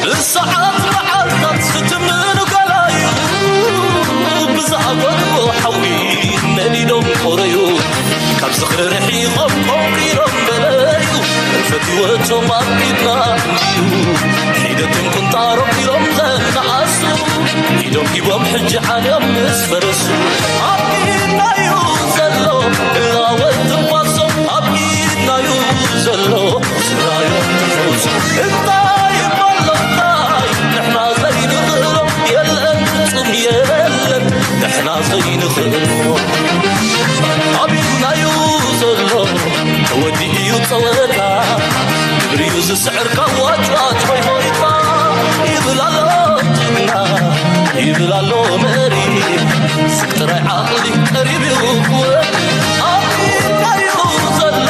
ብሰዓት መዓልታት ዝትምኑ ገላዩ ብዝኣጎድዎ ሓዊ ነዲዶም ቆረዩ። ካብ ዝኽሪ ርሒቖም ቆንቂሮም በለዩ። ፈትወቶም ኣብ ኢድና እንድዩ ሒደቶም ቁንጣሮም ኢሎም ዘነኣሱ። ኢዶም ሂቦም ሕጂ ዓንዮም ምስ ፈረሱ። ኣብ ኢድናዩ ዘሎ እላወ ትንፋሶም ኣብ ኢድናዩ ዘሎ ስራዮም ትፈውሶም። እንታይ እሞ ኣሎ እንታይ ንሕና ዘይንኽእሎ የለን ፍጹም የለን። ንሕና ዘይንኽእሎ ኣብ ኢድናዩ ዘሎ ተወዲኡ እዩ ጸወታ። ግብሪ እዩ ዝስዕር ካብ ዋጭዋጭ ሆይ ሆይታ። ይብል ኣሎ ጅግና ይብል ኣሎ መሪ። ስቅ ጥራይ ዓቕሊ ቀሪብ እዩ ክወዲ። ኣብ ኢድናዩ ዘሎ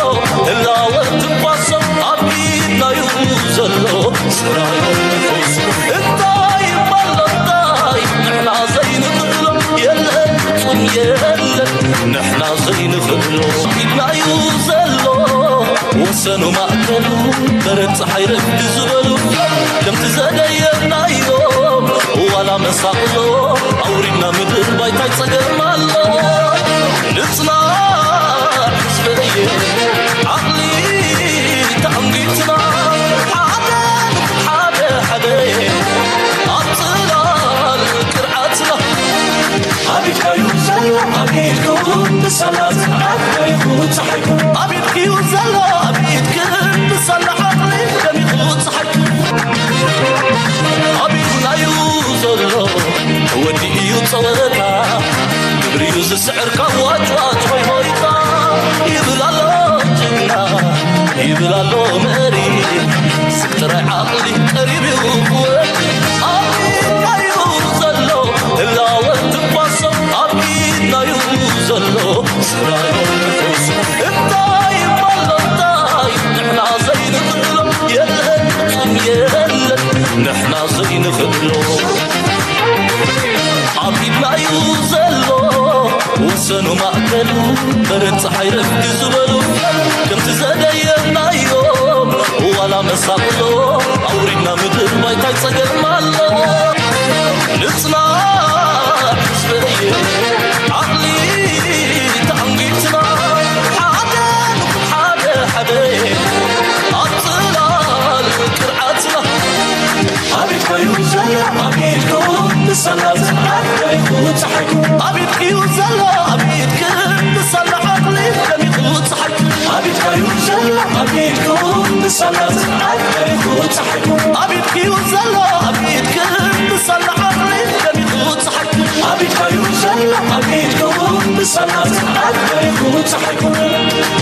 ህላወ ትንፋሶም ኣብ ኢድናዩ ዘሎ ስራዮም ትፈውሶም። እንታይ እሞ ኣሎ እንታይ ንሕና ዘይንኽእሎ የለን ፍጹም የለን። ንሕና ዘይንኽእሎ ኢድናዩ ዘሎ ወሰኑ ማእከሉ በረድ ጸሓይ ረፍዲ ዝበሉ ከምቲ ዘደየብናዮ ዋላ መሳቕሎ ኣውሪድና ምድር ባይታይ ጸገም ኣሎ። ንጽናዕ ህዝበየ ዓቕሊ ተኣንጊትና ሓደ ሓደ ሓደ ኣብ ጽላል ቅርዓትና። ኣብ ኢድካዩ ዘሎ ኣብ ኢድኩም ብሰላ ጽንዓት ደሪኹ ጸሓይኩም። ኣብ ኢድክዩ ዘሎ ኣብ ኢድክን ብሰላ ዓቕሊ ደሚቑ ጸሓይኩም። ኣብ ኢድናዩ ዘሎ ተወዲኡ እዩ ጸወታ። ግብሪዩ ዝስዕር ካብ ዋጭዋጭ ሆይ ሆይታ። ይብል ኣሎ ጅግና ይብል ኣሎ መሪ። ስቅ ጥራይ ዓቕሊ ቀሪብ እዩ ክወዲ። ኣብ ኢድናዩ ዘሎ ህላወ ትንፋሶም ኣብ ኢድናዩ ዘሎ ስራዮም ትፈውሶም። እንታይ እሞ ኣሎ እንታይ ንሕና ዘይንኽእሎ የለን ፍጹም የለን። ንሕና ዘይንኽእሎ ኣብ ኢድናዩ ዘሎ ወሰኑ ማእከሉ በረድ ጸሓይ ረፍዲ ዝበሉ ከምቲ ዘደየብናዮ ዋላ መሳቕሎ ኣውሪድና ምድር ባይታይ ጸገም ኣሎ። ንጽናዕ ህዝበየ ዓቕሊ ተኣንጊትና ሓደ ንኹን ሓደ ሓደ ኣብ ጽላል ቅርዓትና። ኣብ ኢድካዩ ዘሎ ኣብ ኢድኩም ብሰላ ጽንዓት ደሪኹ ጸሓይኩም። ኣብ ኢድክዩ ዘሎ ኣብ ኢድክን ብሰላ ዓቕሊ ደሚቑ ጸሓይኩም። ኣብ ኢድካዩ ዘሎ ኣብ ኢድኩም ብሰላ ጽንዓት ደሪኹ ጸሓይኩም። ኣብ ኢድክዩ ዘሎ ኣብ ኢድክን ብሰላ ዓቕሊ ደሚቑ ጸሓይኩም። ኣብ ኢድካዩ ዘሎ ኣብ ኢድኩም ብሰላ ጽንዓት ደሪኹ ጸሓይኩም።